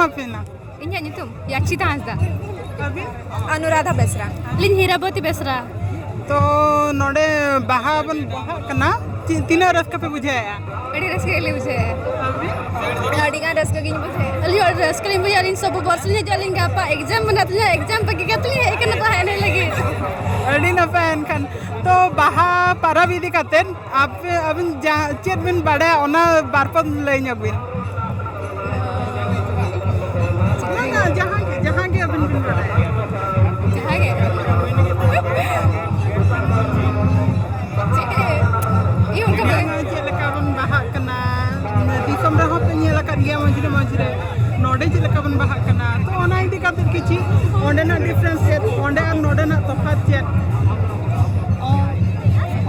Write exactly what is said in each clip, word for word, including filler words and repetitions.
ᱟᱯᱮ ᱱᱟ? ᱤᱧᱟᱹᱜ ᱧᱩᱛᱩᱢ ᱭᱟᱠᱪᱷᱤᱛᱟ ᱦᱟᱸᱥᱫᱟ᱾ ᱟᱹᱵᱤᱱ? ᱚᱱᱩᱨᱟᱫᱷᱟ ᱵᱮᱥᱨᱟ᱾ ᱟᱹᱞᱤᱧ ᱦᱤᱨᱟᱵᱚᱛᱤ ᱵᱮᱥᱨᱟ᱾ ᱛᱚ ᱱᱚᱰᱮ ᱵᱟᱦᱟ ᱵᱚᱱ ᱵᱟᱦᱟᱜ ᱠᱟᱱᱟ, ᱪᱮᱫ, ᱛᱤᱱᱟᱹᱜ ᱨᱟᱹᱥᱠᱟᱹ ᱯᱮ ᱵᱩᱡᱷᱟᱹᱣᱮᱫᱼᱟ? ᱟᱹᱰᱤ ᱨᱟᱹᱥᱠᱟᱹ ᱜᱮᱞᱮ ᱵᱩᱡᱷᱟᱹᱣᱮᱫᱼᱟ᱾ ᱟᱹᱵᱤᱱ? ᱟᱹᱰᱤ ᱜᱟᱱ ᱨᱟᱹᱥᱠᱟᱹ ᱜᱤᱧ ᱵᱩᱡᱷᱟᱹᱣᱮᱫᱼᱟ᱾ ᱟᱹᱞᱤᱧ ᱦᱚᱸ ᱟᱹᱰᱤ ᱨᱟᱹᱥᱠᱟᱹ ᱞᱤᱧ ᱵᱩᱡᱷᱟᱹᱣᱟ᱾ ᱟᱹᱞᱤᱧ ᱥᱚᱵᱚ ᱵᱚᱨᱥᱚ ᱞᱤᱧ ᱦᱤᱡᱩᱜᱼᱟ, ᱟᱹᱞᱤᱧ ᱜᱟᱯᱟ exam ᱢᱮᱱᱟᱜ ᱛᱟᱹᱞᱤᱧᱟ, exam ᱵᱟᱹᱜᱤ ᱠᱟᱛᱮ ᱞᱤᱧ ᱦᱮᱡ ᱟᱠᱟᱱᱟ ᱛᱟᱦᱮᱸ ᱮᱱᱮᱡ ᱞᱟᱹᱜᱤᱫ᱾ ᱟᱹᱰᱤ ᱱᱟᱯᱟᱭ᱾ ᱮᱱᱠᱷᱟᱱ ᱛᱚ ᱵᱟᱦᱟ ᱯᱟᱨᱟᱵᱽ ᱤᱫᱤ ᱠᱟᱛᱮᱫ ᱟᱯᱮ, ᱟᱹᱵᱤᱱ ᱡᱟᱦᱟᱸ ᱪᱮᱫ ᱵᱤᱱ ᱵᱟᱲᱟᱭᱟ, ᱚᱱᱟ ᱵᱟᱨ ᱯᱚᱫ ᱞᱟᱹᱭ ᱧᱚᱜ ᱵᱤᱱ᱾ ᱵᱟᱝᱟ, ᱡᱟᱦᱟᱸ ᱜᱮ, ᱡᱟᱦᱟᱸ ᱜᱮ ᱟᱹᱵᱤᱱ ᱵᱤᱱ ᱵᱟᱲᱟᱭᱟ᱾ ᱡᱟᱦᱟᱸ ᱜᱮ᱾ ᱪᱮᱫ? ᱤᱧ ᱚᱱᱠᱟ ᱵᱟᱹᱧ ᱪᱮᱫ ᱞᱮᱠᱟ ᱵᱚᱱ ᱵᱟᱦᱟᱜ ᱠᱟᱱᱟ, ᱫᱤᱥᱚᱢ ᱨᱮᱦᱚᱸ ᱯᱮ ᱧᱮᱞ ᱟᱠᱟᱫ ᱜᱮᱭᱟ ᱢᱟᱹᱡᱷᱤ ᱨᱮ, ᱢᱟᱹᱡᱷᱤ ᱨᱮ ᱱᱚᱰᱮ ᱪᱮᱫ ᱞᱮᱠᱟ ᱵᱚᱱ ᱵᱟᱦᱟᱜ ᱠᱟᱱᱟ, ᱛᱚ ᱚᱱᱟ ᱤᱫᱤ ᱠᱟᱛᱮ ᱠᱤᱪᱷᱩ ᱚᱸᱰᱮᱱᱟᱜ difference ᱪᱮᱫ, ᱚᱸᱰᱮ ᱟᱨ ᱱᱚᱰᱮᱱᱟᱜ ᱛᱚᱯᱷᱟᱛ ᱪᱮᱫ? ᱚ,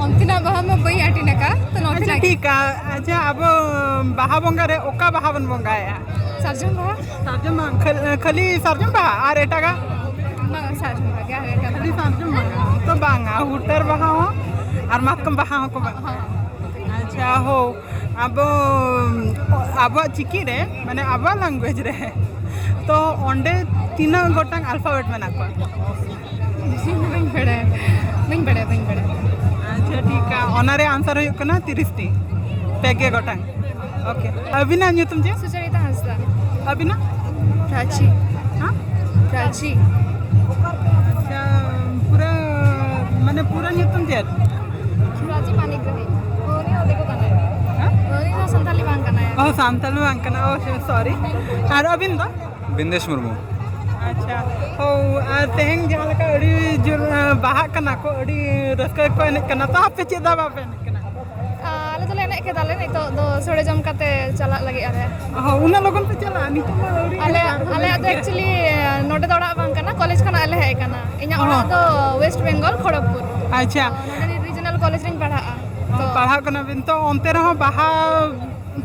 ᱚᱱᱛᱮᱱᱟᱜ ᱵᱟᱦᱟ ᱢᱟ ᱵᱟᱹᱧ attend ᱟᱠᱟᱫ, ᱛᱚ ᱟᱪᱪᱷᱟ, ᱱᱚᱛᱮᱱᱟᱜ ᱜᱮ᱾ ᱴᱷᱤᱠ ᱟ᱾ ᱟᱪᱪᱷᱟ, ᱟᱵᱚ ᱵᱟᱦᱟ ᱵᱚᱸᱜᱟ ᱨᱮ ᱚᱠᱟ ᱵᱟᱦᱟ ᱵᱚᱱ ᱵᱚᱸᱜᱟᱭᱟ? ᱥᱟᱨᱡᱚᱢ ᱵᱟᱦᱟ᱾ ᱥᱟᱨᱡᱚᱢ ᱵᱟᱦᱟ, ᱠᱷᱟᱹᱞ-, ᱠᱷᱟᱹᱞᱤ ᱥᱟᱨᱡᱚᱢ ᱵᱟᱦᱟ ᱟᱨ ᱮᱴᱟᱜᱟᱜ? ᱵᱟᱝ, ᱥᱟᱨᱡᱚᱢ ᱵᱟᱦᱟ ᱜᱮ, ᱟᱨ ᱮᱴᱟᱜ ᱠᱷᱟᱹᱞᱤ ᱵᱟᱦᱟ᱾ ᱥᱟᱨᱡᱚᱢ ᱵᱟᱦᱟ? ᱛᱚ ᱵᱟᱝᱟ, ᱦᱩᱴᱟᱹᱨ ᱵᱟᱦᱟ ᱦᱚᱸ ᱟᱨ ᱢᱟᱛᱠᱚᱢ ᱵᱟᱦᱟ ᱦᱚᱸᱠᱚ ᱵᱟᱦᱟᱜᱼᱟ᱾ ᱦᱚᱸ᱾ ᱟᱪᱪᱷᱟ, ᱦᱳ, ᱟᱵᱚ, ᱟᱵᱚᱣᱟᱜ ᱪᱤᱠᱤ ᱨᱮ, ᱢᱟᱱᱮ ᱟᱵᱚᱣᱟᱜ language ᱨᱮ, ᱛᱚ ᱚᱸᱰᱮ ᱛᱤᱱᱟᱹᱜ ᱜᱚᱴᱟᱝ alphabet ᱢᱮᱱᱟᱜ ᱠᱚᱣᱟ? ᱵᱟᱹᱧ ᱵᱟᱲᱟᱭᱟ, ᱵᱟᱹᱧ ᱵᱟᱲᱟᱭᱟ, ᱵᱟᱹᱧ ᱵᱟᱲᱟᱭᱟ᱾ ᱟᱪᱪᱷᱟ, ᱴᱷᱤᱠ ᱟ᱾ ᱚᱱᱟ ᱨᱮᱭᱟᱜ answer ᱦᱩᱭᱩᱜ ᱠᱟᱱᱟ ᱛᱤᱨᱤᱥ ᱴᱤ, ᱯᱮ ᱜᱮ ᱜᱚᱴᱟᱝ᱾ OK, ᱟᱹᱵᱤᱱᱟᱜ ᱧᱩᱛᱩᱢ ᱪᱮᱫ? ᱥᱩᱪᱟᱨᱤᱛᱟ ᱦᱟᱸᱥᱫᱟ᱾ ᱟᱹᱵᱤᱱᱟᱜ? ᱨᱟᱪᱤ᱾ ᱦᱮᱸ? ᱨᱟᱪᱤ᱾ ᱟᱪᱪᱷᱟ, ᱯᱩᱨᱟᱹ, ᱢᱟᱱᱮ ᱯᱩᱨᱟᱹ ᱧᱩᱛᱩᱢ ᱪᱮᱫ? ᱨᱟᱪᱤ ᱯᱟᱱᱤᱜᱨᱟᱦᱤ᱾ ᱩᱱᱤ ᱦᱚᱸ ᱫᱤᱠᱩ ᱠᱟᱱᱟᱭ᱾ ᱦᱮᱸ? ᱩᱱᱤ ᱦᱚᱸ ᱥᱟᱱᱛᱟᱞᱤ ᱵᱟᱝ ᱠᱟᱱᱟᱭ᱾ ᱚ, ᱥᱟᱱᱛᱟᱞᱤ ᱵᱟᱝ ᱠᱟᱱᱟ᱾ ᱚ, sorry᱾ ᱟᱨ ᱟᱹᱵᱤᱱ ᱫᱚ? ᱵᱤᱱᱫᱮᱥ ᱢᱩᱨᱢᱩ᱾ ᱟᱪᱪᱷᱟ, ᱦᱳ, ᱟᱨ ᱛᱮᱦᱮᱧ ᱡᱟᱦᱟᱸ ᱞᱮᱠᱟ ᱟᱹᱰᱤ ᱡᱳᱨ, ᱟᱸ, ᱵᱟᱦᱟᱜ ᱠᱟᱱᱟ ᱠᱚ, ᱟᱹᱰᱤ ᱨᱟᱹᱥᱠᱟᱹ ᱜᱮᱠᱚ ᱮᱱᱮᱡ ᱠᱟᱱᱟ, ᱛᱚ ᱟᱯᱮ ᱪᱮᱫᱟᱜ ᱵᱟᱯᱮ ᱮᱱᱮᱡ ᱠᱟᱱᱟ? ᱟᱞᱮ ᱫᱚᱞᱮ ᱮᱱᱮᱡ ᱠᱮᱫᱟᱞᱮ, ᱱᱤᱛᱚᱜ ᱫᱚ ᱥᱚᱲᱮ ᱡᱚᱢ ᱠᱟᱛᱮ ᱪᱟᱞᱟᱜ ᱞᱟᱹᱜᱤᱫ ᱟᱞᱮ᱾ ᱦᱚᱸ, ᱩᱱᱟᱹᱜ ᱞᱚᱜᱚᱱ ᱯᱮ ᱪᱟᱞᱟᱜᱼᱟ? ᱱᱤᱛᱚᱜ ᱢᱟ ᱟᱹᱣᱨᱤ ᱟᱞᱮ, ᱮᱱᱮᱡ ᱟᱨ ᱟᱞᱮᱭᱟᱜ ᱫᱚ ᱦᱩᱭᱩᱜ ᱜᱮ᱾ Actually ᱱᱚᱰᱮ ᱫᱚ ᱚᱲᱟᱜ ᱵᱟᱝ ᱠᱟᱱᱟ, ᱠᱚᱞᱮᱡᱽ ᱠᱷᱚᱱᱟᱜ ᱞᱮ ᱦᱮᱡ ᱟᱠᱟᱱᱟ᱾ ᱤᱧᱟᱹᱜ ᱚᱲᱟᱜ ᱦᱚᱸ᱾ ᱫᱚ ᱣᱮᱥᱴ ᱵᱮᱝᱜᱚᱞ, ᱠᱷᱚᱲᱚᱜᱽᱯᱩᱨ᱾ ᱟᱪᱪᱷᱟ᱾ ᱛᱚ, ᱱᱚᱰᱮ ᱨᱤᱡᱚᱱᱟᱞ ᱠᱚᱞᱮᱡᱽ ᱨᱤᱧ ᱯᱟᱲᱦᱟᱜᱼᱟ᱾ ᱛᱚ, ᱯᱟᱲᱦᱟᱜ ᱠᱟᱱᱟ ᱵᱤᱱ, ᱛᱚ ᱚᱱᱛᱮ ᱨᱮᱦᱚᱸ ᱵᱟᱦᱟ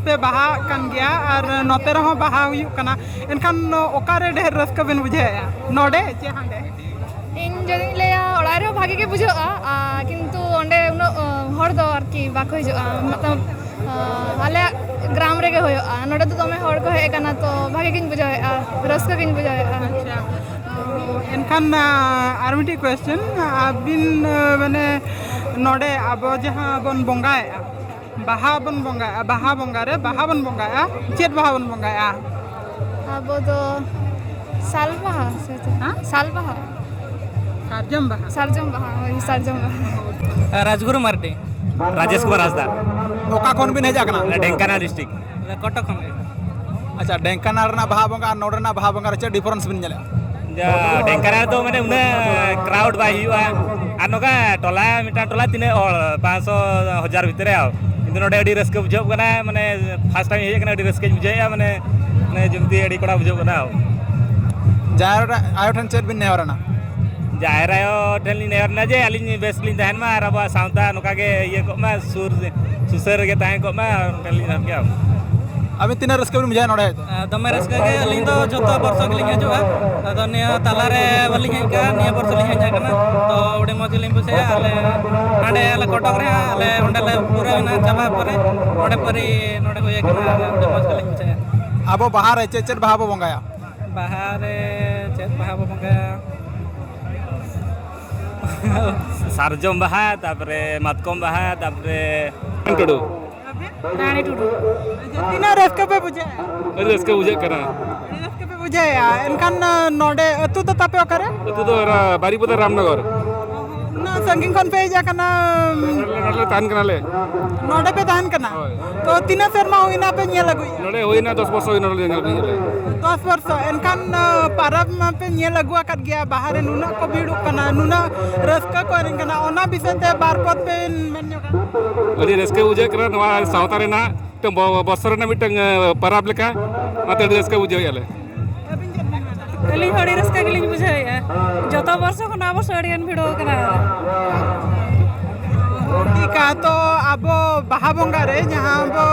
ᱯᱮ ᱵᱟᱦᱟᱜ ᱠᱟᱱ ᱜᱮᱭᱟ ᱟᱨ ᱱᱚᱛᱮ ᱨᱮᱦᱚᱸ ᱵᱟᱦᱟ ᱦᱩᱭᱩᱜ ᱠᱟᱱᱟ, ᱮᱱᱠᱷᱟᱱ ᱚᱠᱟᱨᱮ ᱰᱷᱮᱨ ᱨᱟᱹᱥᱠᱟᱹ ᱵᱤᱱ ᱵᱩᱡᱷᱟᱹᱣᱮᱫᱼᱟ, ᱱᱚᱰᱮ ᱪᱮ ᱦᱟᱸᱰᱮ? ᱤᱧ ᱡᱩᱫᱤᱧ ᱞᱟᱹᱭᱟ, ᱚᱲᱟᱜ ᱨᱮᱦᱚᱸ ᱵᱷᱟᱜᱮ ᱜᱮ ᱵᱩᱡᱷᱟᱹᱜᱼᱟ, ᱟᱨ ᱠᱤᱱᱛᱩ ᱚᱸᱰᱮ ᱩᱱᱟᱹᱜ, ᱚ, ᱦᱚᱲ ᱫᱚ ᱟᱨᱠᱤ ᱵᱟᱠᱚ ᱦᱤᱡᱩᱜᱼᱟ, ᱢᱚᱛᱞᱚᱵ, ᱚ, ᱟᱞᱮᱭᱟᱜ ᱜᱨᱟᱢ ᱨᱮᱜᱮ ᱦᱩᱭᱩᱜᱼᱟ᱾ ᱱᱚᱰᱮ ᱫᱚ ᱫᱚᱢᱮ ᱦᱚᱲ ᱠᱚ ᱦᱮᱡ ᱟᱠᱟᱱᱟ, ᱛᱚ ᱵᱷᱟᱜᱮ ᱜᱤᱧ ᱵᱩᱡᱷᱟᱹᱣᱮᱫᱼᱟ, ᱨᱟᱹᱥᱠᱟᱹ ᱜᱤᱧ ᱵᱩᱡᱷᱟᱹᱣᱮᱫᱼᱟ᱾ ᱮᱱᱠᱷᱟᱱ ᱟᱨ ᱢᱤᱫᱴᱤᱡ ᱠᱚᱭᱮᱥᱪᱮᱱ, ᱟᱹᱵᱤᱱ ᱢᱟᱱᱮ ᱱᱚᱰᱮ ᱟᱵᱚ ᱡᱟᱦᱟᱸ ᱵᱚᱱ ᱵᱚᱸᱜᱟᱭᱮᱫᱼᱟ, ᱵᱟᱦᱟ ᱵᱚᱱ ᱵᱚᱸᱜᱟᱭᱮᱫᱼᱟ, ᱵᱟᱦᱟ ᱵᱚᱸᱜᱟ ᱨᱮ ᱵᱟᱦᱟ ᱵᱚᱱ ᱵᱚᱸᱜᱟᱭᱟ, ᱪᱮᱫ ᱵᱟᱦᱟ ᱵᱚᱱ ᱵᱚᱸᱜᱟᱭᱟ? ᱟᱵᱚ ᱫᱚ ᱥᱟᱞ ᱵᱟᱦᱟ ᱥᱮ ᱪᱮᱫ? ᱦᱮᱸ? ᱥᱟᱞ ᱵᱟᱦᱟ᱾ ᱥᱟᱨᱡᱚᱢ ᱵᱟᱦᱟ᱾ ᱥᱟᱨᱡᱚᱢ ᱵᱟᱦᱟ, ᱦᱳᱭ, ᱥᱟᱨᱡᱚᱢ ᱵᱟᱦᱟ᱾ ᱨᱟᱡᱽᱜᱩᱨᱩ ᱢᱟᱨᱰᱤ᱾ ᱨᱟᱡᱮᱥ ᱠᱩᱢᱟᱨ ᱦᱟᱸᱥᱫᱟ᱾ ᱚᱠᱟ ᱠᱷᱚᱱ ᱵᱤᱱ ᱦᱮᱡ ᱟᱠᱟᱱᱟ? ᱰᱷᱮᱝᱠᱟᱱᱟᱞ ᱰᱤᱥᱴᱤᱠ᱾ ᱠᱚᱴᱚᱠ ᱠᱷᱚᱱ ᱜᱮ᱾ ᱟᱪᱪᱷᱟ, ᱰᱷᱮᱝᱠᱟᱱᱟᱞ ᱨᱮᱱᱟᱜ ᱵᱟᱦᱟ ᱵᱚᱸᱜᱟ ᱟᱨ ᱱᱚᱰᱮᱱᱟᱜ ᱵᱟᱦᱟ ᱵᱚᱸᱜᱟ ᱨᱮ ᱪᱮᱫ ᱰᱤᱯᱷᱟᱨᱮᱱᱥ ᱵᱤᱱ ᱧᱮᱞᱮᱫᱼᱟ? ᱡᱟ, ᱰᱷᱮᱝᱠᱟᱱᱟᱞ ᱨᱮᱫᱚ ᱢᱟᱱᱮ ᱩᱱᱟᱹᱜ ᱠᱨᱟᱣᱰ ᱵᱟᱭ ᱦᱩᱭᱩᱜᱼᱟ᱾ ᱟᱨ ᱱᱚᱝᱠᱟ ᱴᱚᱞᱟ, ᱢᱤᱫᱴᱟᱝ ᱴᱚᱞᱟ ᱛᱤᱱᱟᱹᱜ ᱦᱚᱲ, ᱯᱟᱸᱪᱥᱚ ᱦᱟᱡᱟᱨ ᱵᱷᱤᱛᱨᱤ ᱨᱮ᱾ ᱠᱤᱱᱛᱩ ᱱᱚᱰᱮ ᱟᱹᱰᱤ ᱨᱟᱹᱥᱠᱟᱹ ᱵᱩᱡᱷᱟᱹᱜ ᱠᱟᱱᱟ, ᱢᱟᱱᱮ ᱯᱷᱟᱥᱴ ᱴᱟᱭᱤᱢ ᱦᱮᱡ ᱟᱠᱟᱱᱟ, ᱟᱹᱰᱤ ᱨᱟᱹᱥᱠᱟᱹᱧ ᱵᱩᱡᱷᱟᱹᱣᱮᱫᱼᱟ, ᱢᱟᱱᱮ ᱢᱟᱱᱮ ᱡᱮᱢᱛᱤ ᱟᱹᱰᱤ ᱠᱚᱲᱟ ᱵᱩᱡᱷᱟᱹᱜ ᱠᱟᱱᱟ᱾ ᱡᱟᱦᱮᱨ ᱟᱭᱳ ᱴᱷᱮᱱ ᱪᱮᱫ ᱵᱤᱱ ᱱᱮᱦᱚᱨ ᱮᱱᱟ? ᱡᱟᱦᱮᱨ ᱟᱭᱳ ᱴᱷᱮᱱ ᱞᱤᱧ ᱱᱮᱦᱚᱨ ᱮᱱᱟ ᱡᱮ ᱟᱹᱞᱤᱧ ᱵᱮᱥ ᱞᱤᱧ ᱛᱟᱦᱮᱱ ᱢᱟ ᱟᱨ ᱟᱵᱚᱣᱟᱜ ᱥᱟᱶᱛᱟ ᱱᱚᱝᱠᱟ ᱜᱮ ᱤᱭᱟᱹ ᱠᱚᱜ ᱢᱟ, ᱥᱩᱨ ᱥᱩᱥᱟᱹᱨ ᱨᱮᱜᱮ ᱛᱟᱦᱮᱸ ᱠᱚᱜ ᱢᱟ, ᱚᱱᱠᱟ ᱞᱤᱧ ᱱᱮᱦᱚᱨ ᱠᱮᱜᱼᱟ᱾ ᱟᱹᱵᱤᱱ ᱛᱤᱱᱟᱹᱜ ᱨᱟᱹᱥᱠᱟᱹ ᱵᱤᱱ ᱵᱩᱡᱷᱟᱹᱣᱟ ᱱᱚᱰᱮ ᱦᱮᱡ ᱠᱟᱛᱮ? ᱟᱨ ᱫᱚᱢᱮ ᱨᱟᱹᱥᱠᱟᱹ ᱜᱮ᱾ ᱟᱹᱞᱤᱧ ᱫᱚ ᱡᱷᱚᱛᱚ ᱵᱚᱨᱥᱚ ᱜᱮᱞᱤᱧ ᱦᱤᱡᱩᱜᱼᱟ, ᱟᱫᱚ ᱱᱤᱭᱟᱹ ᱛᱟᱞᱟᱨᱮ ᱵᱟᱹᱞᱤᱧ ᱦᱮᱡ ᱟᱠᱟᱱᱟ, ᱱᱤᱭᱟᱹ ᱵᱚᱨᱥᱚ ᱞᱤᱧ ᱦᱮᱡ ᱟᱠᱟᱱᱟ᱾ ᱛᱚ ᱟᱹᱰᱤ ᱢᱚᱡᱽ ᱜᱮᱞᱤᱧ ᱵᱩᱡᱷᱟᱹᱣᱟ᱾ ᱟᱞᱮ ᱦᱟᱸᱰᱮ ᱟᱞᱮ ᱠᱚᱴᱚᱠ ᱨᱮ ᱦᱟᱸᱜ ᱟᱞᱮ ᱚᱸᱰᱮ ᱞᱮ ᱯᱩᱨᱟᱹᱣ ᱮᱱᱟ, ᱪᱟᱵᱟ ᱯᱚᱨᱮ ᱚᱸᱰᱮ ᱯᱟᱹᱨᱤ ᱱᱚᱰᱮ ᱦᱩᱭ ᱟᱠᱟᱱᱟ, ᱟᱹᱰᱤ ᱢᱚᱡᱽ ᱜᱮᱞᱤᱧ ᱵᱩᱡᱷᱟᱹᱣᱟ᱾ ᱟᱵᱚ ᱵᱟᱦᱟ ᱨᱮ ᱪᱮᱫ ᱪᱮᱫ ᱵᱟᱦᱟ ᱵᱚ ᱵᱚᱸᱜᱟᱭᱟ? ᱵᱟᱦᱟ ᱨᱮ ᱪᱮᱫ ᱵᱟᱦᱟ ᱵᱚ ᱵᱚᱸᱜᱟᱭᱟ? ᱥᱟᱨᱡᱚᱢ ᱵᱟᱦᱟ, ᱛᱟᱯᱚᱨᱮ ᱢᱟᱛᱠᱚᱢ ᱵᱟᱦᱟ, ᱛᱟᱯᱚᱨᱮ ᱴᱩᱰᱩ᱾ ᱨᱟᱱᱤ ᱴᱩᱰᱩ᱾ ᱛᱤᱱᱟᱹᱜ ᱨᱟᱹᱥᱠᱟᱹ ᱯᱮ ᱵᱩᱡᱷᱟᱹᱣᱮᱫᱼᱟ? ᱟᱹᱰᱤ ᱨᱟᱹᱥᱠᱟᱹ ᱵᱩᱡᱷᱟᱹᱜ ᱠᱟᱱᱟ᱾ ᱟᱹᱰᱤ ᱨᱟᱹᱥᱠᱟᱹ ᱯᱮ ᱵᱩᱡᱷᱟᱹᱣᱮᱫᱼᱟ᱾ ᱮᱱᱠᱷᱟᱱ ᱱᱚᱰᱮ ᱟᱹᱛᱩ ᱫᱚ ᱛᱟᱯᱮ ᱚᱠᱟᱨᱮ? ᱟᱹᱛᱩ ᱫᱚ ᱚᱱᱟ ᱵᱟᱨᱤᱯᱟᱫᱟ ᱨᱟᱢᱱᱚᱜᱚᱨ᱾ ᱩᱱᱟᱹᱜ ᱥᱟᱺᱜᱤᱧ ᱠᱷᱚᱱ ᱯᱮ ᱦᱮᱡ ᱟᱠᱟᱱᱟ? ᱱᱚᱰᱮ ᱞᱮ ᱛᱟᱦᱮᱱ ᱠᱟᱱᱟᱞᱮ᱾ ᱱᱚᱰᱮ ᱯᱮ ᱛᱟᱦᱮᱱ ᱠᱟᱱᱟ? ᱦᱳᱭ᱾ ᱛᱚ ᱛᱤᱱᱟᱹᱜ ᱥᱮᱨᱢᱟ ᱦᱩᱭᱱᱟ ᱯᱮ ᱧᱮᱞ ᱟᱹᱜᱩᱭᱮᱫᱼᱟ? ᱱᱚᱰᱮ ᱦᱩᱭᱱᱟ ᱫᱚᱥ ᱵᱚᱪᱷᱚᱨ ᱦᱩᱭᱱᱟ ᱱᱚᱰᱮ ᱧᱮᱞ ᱟᱹᱜᱩᱭᱮᱫᱼᱟ ᱞᱮ᱾ ᱫᱚᱥ ᱵᱚᱨᱥᱚ᱾ ᱮᱱᱠᱷᱟᱱ ᱯᱟᱨᱟᱵᱽ ᱢᱟᱯᱮ ᱧᱮᱞ ᱟᱹᱜᱩ ᱟᱠᱟᱫ ᱜᱮᱭᱟ, ᱵᱟᱦᱟ ᱨᱮ ᱱᱩᱱᱟᱹᱜ ᱠᱚ ᱵᱷᱤᱲᱚᱜ ᱠᱟᱱᱟ, ᱱᱩᱱᱟᱹᱜ ᱨᱟᱹᱥᱠᱟᱹ ᱠᱚ ᱮᱱᱮᱡ ᱠᱟᱱᱟ, ᱚᱱᱟ ᱵᱤᱥᱚᱭ ᱛᱮ ᱵᱟᱨ ᱯᱚᱫ ᱵᱮᱱ ᱢᱮᱱ ᱧᱚᱜᱟ? ᱟᱹᱰᱤ ᱨᱟᱹᱥᱠᱟᱹ ᱵᱩᱡᱷᱟᱹᱜ ᱠᱟᱱᱟ ᱱᱚᱣᱟ ᱥᱟᱶᱛᱟ ᱨᱮᱱᱟᱜ᱾ ᱢᱤᱫᱴᱟᱝ ᱵᱚ- ᱵᱚᱥᱚᱨ ᱨᱮᱱᱟᱜ ᱢᱤᱫᱴᱟᱝ ᱯᱟᱨᱟᱵᱽ ᱞᱮᱠᱟ, ᱚᱱᱟᱛᱮ ᱟᱹᱰᱤ ᱨᱟᱹᱥᱠᱟᱹ ᱵᱩᱡᱷᱟᱹᱣᱮᱫᱼᱟ ᱞᱮ᱾ ᱟᱹᱞᱤᱧ ᱦᱚᱸ ᱟᱹᱰᱤ ᱨᱟᱹᱥᱠᱟᱹ ᱜᱮᱞᱤᱧ ᱵᱩᱡᱷᱟᱹᱣᱮᱫᱼᱟ᱾ ᱡᱚᱛᱚ ᱵᱚᱨᱥᱚ ᱠᱷᱚᱱ ᱟᱵᱚ ᱥᱮᱫ ᱟᱹᱰᱤ ᱜᱟᱱ ᱵᱷᱤᱲᱚᱜ ᱠᱟᱱᱟ᱾ ᱴᱷᱤᱠᱟ, ᱛᱚ ᱟᱵᱚ ᱵᱟᱦᱟ ᱵᱚᱸᱜᱟ ᱨᱮ ᱡᱟᱦᱟᱸ ᱵᱚ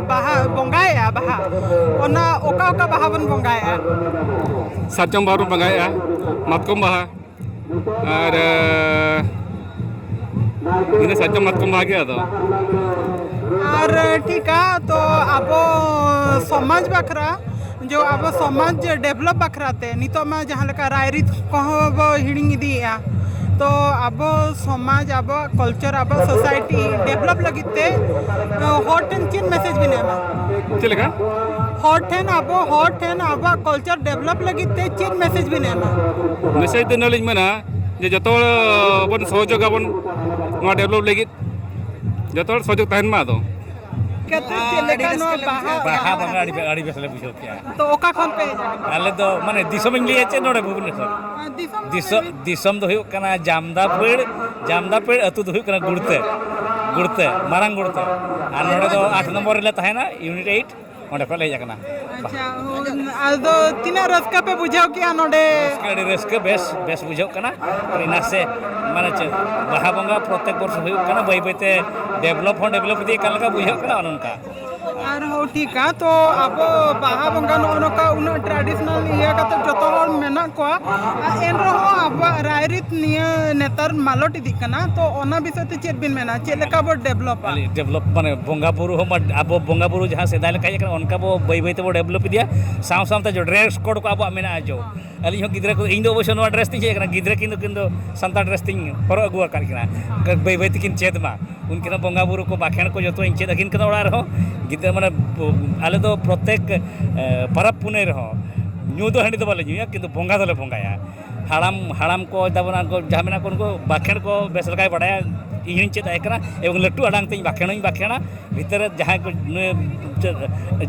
ᱵᱟᱦᱟ ᱵᱚᱸᱜᱟᱭᱮᱫᱼᱟ, ᱵᱟᱦᱟ, ᱚᱱᱟ ᱚᱠᱟ ᱚᱠᱟ ᱵᱟᱦᱟ ᱵᱚᱱ ᱵᱚᱸᱜᱟᱭᱮᱫᱼᱟ? ᱥᱟᱨᱡᱚᱢ ᱵᱟᱦᱟ ᱵᱚᱱ ᱵᱚᱸᱜᱟᱭᱮᱫᱼᱟ, ᱢᱟᱛᱠᱚᱢ ᱵᱟᱦᱟ, ᱟᱨ ᱤᱱᱟᱹ ᱥᱟᱨᱡᱚᱢ ᱢᱟᱛᱠᱚᱢ ᱵᱟᱦᱟ ᱜᱮ ᱟᱫᱚ᱾ ᱟᱨ ᱴᱷᱤᱠᱟ, ᱛᱚ ᱟᱵᱚ ᱥᱚᱢᱟᱡᱽ ᱵᱟᱠᱷᱨᱟ, ᱡᱚ ᱟᱵᱚ ᱥᱚᱢᱟᱡᱽ ᱰᱮᱵᱷᱞᱚᱯ ᱵᱟᱠᱷᱨᱟ ᱛᱮ ᱱᱤᱛᱚᱜ ᱢᱟ ᱡᱟᱦᱟᱸ ᱞᱮᱠᱟ ᱨᱟᱭᱨᱤᱛ ᱠᱚᱦᱚᱸ ᱵᱚ ᱦᱤᱲᱤᱧ ᱤᱫᱤᱭᱮᱫᱼᱟ, ᱛᱚ ᱟᱵᱚ ᱥᱚᱢᱟᱡᱽ, ᱟᱵᱚᱣᱟᱜ ᱠᱟᱞᱪᱟᱨ, ᱟᱵᱚᱣᱟᱜ ᱥᱳᱥᱟᱭᱴᱤ ᱰᱮᱵᱷᱞᱚᱯ ᱞᱟᱹᱜᱤᱫ ᱛᱮ ᱦᱚᱲ ᱴᱷᱮᱱ ᱪᱮᱫ ᱢᱮᱥᱮᱡᱽ ᱵᱮᱱ ᱮᱢᱟ? ᱪᱮᱫ ᱞᱮᱠᱟ? ᱦᱚᱲ ᱴᱷᱮᱱ, ᱟᱵᱚ ᱦᱚᱲ ᱴᱷᱮᱱ ᱟᱵᱚᱣᱟᱜ ᱠᱟᱞᱪᱟᱨ ᱰᱮᱵᱷᱞᱚᱯ ᱞᱟᱹᱜᱤᱫ ᱛᱮ ᱪᱮᱫ ᱢᱮᱥᱮᱡᱽ ᱵᱮᱱ ᱮᱢᱟ? ᱢᱮᱥᱮᱡᱽ ᱫᱚ ᱤᱱᱟᱹ ᱞᱤᱧ ᱢᱮᱱᱟ ᱡᱮ ᱡᱚᱛᱚ ᱦᱚᱲ ᱵᱚᱱ ᱥᱚᱦᱚᱡᱳᱜᱽ ᱟᱵᱚᱱ ᱱᱚᱣᱟ ᱰᱮᱵᱷᱞᱚᱯ ᱞᱟᱹᱜᱤᱫ, ᱡᱚᱛᱚ ᱦᱚᱲ ᱥᱚᱦᱚᱡᱳᱜᱽ ᱛᱟᱦᱮᱱ ᱢᱟ᱾ ᱟᱫᱚ ᱠᱟᱛᱷᱟ ᱪᱮᱫ ᱞᱮᱠᱟ ᱱᱚᱣᱟ ᱵᱟᱦᱟ? ᱵᱟᱦᱟ ᱵᱚᱸᱜᱟ ᱟᱹᱰᱤ ᱵᱮ-, ᱟᱹᱰᱤ ᱵᱮᱥ ᱞᱮ ᱵᱩᱡᱷᱟᱹᱣ ᱠᱮᱜᱼᱟ᱾ ᱛᱚ ᱚᱠᱟ ᱠᱷᱚᱱ ᱯᱮ ᱦᱮᱡ ᱟᱠᱟᱱᱟ? ᱟᱞᱮ ᱫᱚ ᱢᱟᱱᱮ ᱫᱤᱥᱚᱢ ᱤᱧ ᱞᱟᱹᱭᱟ ᱪᱮᱫ ᱱᱚᱰᱮ ᱵᱷᱩᱵᱽᱱᱮᱥᱚᱨ? ᱟᱨ ᱫᱤᱥᱚᱢ ᱫᱚ ᱫᱤᱥᱚᱢ, ᱦᱩᱭᱩᱜ ᱫᱤᱥᱚᱢ ᱫᱚ ᱦᱩᱭᱩᱜ ᱠᱟᱱᱟ ᱡᱟᱢᱫᱟᱯᱟᱹᱲ, ᱡᱟᱢᱫᱟᱯᱟᱹᱲ ᱟᱹᱛᱩ ᱫᱚ ᱦᱩᱭᱩᱜ ᱠᱟᱱᱟ ᱜᱩᱲᱛᱟᱹ, ᱜᱩᱲᱛᱟᱹ, ᱢᱟᱨᱟᱝ ᱜᱩᱲᱛᱟᱹ᱾ ᱟᱨ ᱱᱚᱰᱮ ᱫᱚ ᱟᱴ ᱱᱚᱢᱵᱚᱨ ᱨᱮᱞᱮ ᱛᱟᱦᱮᱱᱟ, ᱤᱭᱩᱱᱤᱴ ᱮᱭᱤᱴ, ᱚᱸᱰᱮ ᱠᱷᱚᱱ ᱞᱮ ᱦᱮᱡ ᱟᱠᱟᱱᱟ᱾ ᱟᱪᱪᱷᱟ, ᱟᱫᱚ ᱛᱤᱱᱟᱹᱜ ᱨᱟᱹᱥᱠᱟᱹ ᱯᱮ ᱵᱩᱡᱷᱟᱹᱣ ᱠᱮᱜᱼᱟ ᱱᱚᱰᱮ? ᱨᱟᱹᱥᱠᱟᱹ, ᱟᱹᱰᱤ ᱨᱟᱹᱥᱠᱟᱹ, ᱵᱮᱥ, ᱵᱮᱥ ᱵᱩᱡᱷᱟᱹᱜ ᱠᱟᱱᱟ᱾ ᱟᱹᱰᱤ ᱱᱟᱥᱮ, ᱢᱟᱱᱮ ᱪᱮᱫ, ᱵᱟᱦᱟ ᱵᱚᱸᱜᱟ ᱯᱨᱚᱛᱮᱠ ᱵᱚᱨᱥᱚ ᱦᱩᱭᱩᱜ ᱠᱟᱱᱟ, ᱵᱟᱹᱭ ᱵᱟᱹᱭᱛᱮ ᱰᱮᱵᱷᱞᱚᱯ ᱦᱚᱸ ᱰᱮᱵᱷᱞᱚᱯ ᱤᱫᱤᱜ ᱠᱟᱱ ᱞᱮᱠᱟ ᱵᱩᱡᱷᱟᱹᱜ ᱠᱟᱱᱟ, ᱚᱱᱮ ᱚᱱᱠᱟ᱾ ᱟᱨᱦᱚᱸ ᱴᱷᱤᱠᱟ, ᱛᱚ ᱟᱵᱚ ᱵᱟᱦᱟ ᱵᱚᱸᱜᱟ ᱱᱚᱜᱼᱚ ᱱᱚᱝᱠᱟ ᱩᱱᱟᱹᱜ ᱴᱨᱟᱰᱤᱥᱚᱱᱟᱞ ᱤᱭᱟᱹ ᱠᱟᱛᱮ ᱡᱚᱛᱚ ᱦᱚᱲ ᱢᱮᱱᱟᱜ ᱠᱚᱣᱟ, ᱟᱨ ᱮᱱ ᱨᱮᱦᱚᱸ ᱟᱵᱚᱣᱟᱜ ᱨᱟᱭᱨᱤᱛ ᱱᱤᱭᱟᱹ ᱱᱮᱛᱟᱨ ᱢᱟᱞᱚᱴ ᱤᱫᱤᱜ ᱠᱟᱱᱟ, ᱛᱚ ᱚᱱᱟ ᱵᱤᱥᱚᱭ ᱛᱮ ᱪᱮᱫ ᱵᱤᱱ ᱢᱮᱱᱟ, ᱪᱮᱫ ᱞᱮᱠᱟ ᱵᱚ ᱰᱮᱵᱷᱞᱚᱯᱟ? ᱠᱷᱟᱹᱞᱤ ᱰᱮᱵᱷᱞᱚᱯ ᱢᱟᱱᱮ ᱵᱚᱸᱜᱟ ᱵᱩᱨᱩ ᱦᱚᱸ ᱢᱟ, ᱟᱵᱚ ᱵᱚᱸᱜᱟ ᱵᱩᱨᱩ ᱡᱟᱦᱟᱸ ᱥᱮᱫᱟᱭ ᱞᱮᱠᱟ ᱦᱮᱡ ᱟᱠᱟᱱᱟ, ᱚᱱᱠᱟ ᱵᱚ ᱵᱟᱹᱭ ᱵᱟᱹᱭ ᱛᱮᱵᱚ ᱰᱮᱵᱷᱞᱚᱯ ᱤᱫᱤᱭᱟ᱾ ᱥᱟᱶ ᱥᱟᱶᱛᱮ ᱰᱨᱮᱥ ᱠᱳᱰ ᱠᱚ ᱟᱵᱚᱣᱟᱜ ᱢᱮᱱᱟᱜᱼᱟ, ᱡᱚ ᱟᱹᱞᱤᱧ ᱦᱚᱸ ᱜᱤᱫᱽᱨᱟᱹ ᱠᱚ, ᱤᱧ ᱫᱚ ᱚᱵᱚᱥᱥᱳᱭ ᱱᱚᱣᱟ ᱰᱨᱮᱥ ᱛᱤᱧ ᱦᱮᱡ ᱟᱠᱟᱱᱟ, ᱜᱤᱫᱽᱨᱟᱹ ᱠᱤᱱ ᱫᱚ, ᱠᱤᱱ ᱫᱚ ᱥᱟᱱᱛᱟᱲ ᱰᱨᱮᱥ ᱛᱤᱧ ᱦᱚᱨᱚᱜ ᱟᱹᱜᱩ ᱟᱠᱟᱫ ᱠᱤᱱᱟ᱾ ᱵᱟᱹᱭ ᱵᱟᱹᱭ ᱛᱮᱠᱤᱱ ᱪᱮᱫ ᱢᱟ᱾ ᱩᱱᱠᱤᱱ ᱦᱚᱸ ᱵᱚᱸᱜᱟ ᱵᱩᱨᱩ ᱠᱚ, ᱵᱟᱠᱷᱮᱬ ᱠᱚ ᱡᱚᱛᱚᱧ ᱪᱮᱫ ᱟᱹᱠᱤᱱ ᱠᱟᱱᱟ ᱚᱲᱟᱜ ᱨᱮᱦᱚᱸ᱾ ᱜᱤᱫᱽᱨᱟᱹ ᱢᱟᱱᱮ, ᱟᱞᱮ ᱫᱚ ᱯᱨᱚᱛᱮᱠ, ᱮ, ᱯᱚᱨᱚᱵᱽ ᱯᱩᱱᱟᱹᱭ ᱨᱮᱦᱚᱸ ᱧᱩ ᱫᱚ ᱦᱟᱺᱰᱤ ᱫᱚ ᱵᱟᱞᱮ ᱧᱩᱭᱟ, ᱠᱤᱱᱛᱩ ᱵᱚᱸᱜᱟ ᱫᱚᱞᱮ ᱵᱚᱸᱜᱟᱭᱟ᱾ ᱦᱟᱲᱟᱢ, ᱦᱟᱲᱟᱢ ᱠᱚ ᱛᱟᱵᱚᱱᱟ, ᱩᱱᱠᱩ ᱡᱟᱦᱟᱸ ᱢᱮᱱᱟᱜ ᱠᱚ, ᱩᱱᱠᱩ ᱵᱟᱠᱷᱮᱬ ᱠᱚ ᱵᱮᱥ ᱞᱮᱠᱟᱭ ᱵᱟᱲᱟᱭᱟ, ᱤᱧ ᱦᱚᱸᱧ ᱪᱮᱫ ᱟᱭ ᱠᱟᱱᱟ᱾ ᱮᱵᱚᱝ ᱞᱟᱹᱴᱩ ᱟᱲᱟᱝ ᱛᱮᱧ ᱵᱟᱠᱷᱮᱬ ᱦᱚᱸᱧ ᱵᱟᱠᱷᱮᱬᱟ᱾ ᱵᱷᱤᱛᱟᱹᱨ ᱨᱮ ᱡᱟᱦᱟᱸᱭ ᱠᱚ, ᱱᱩᱭ ᱪᱮᱫ,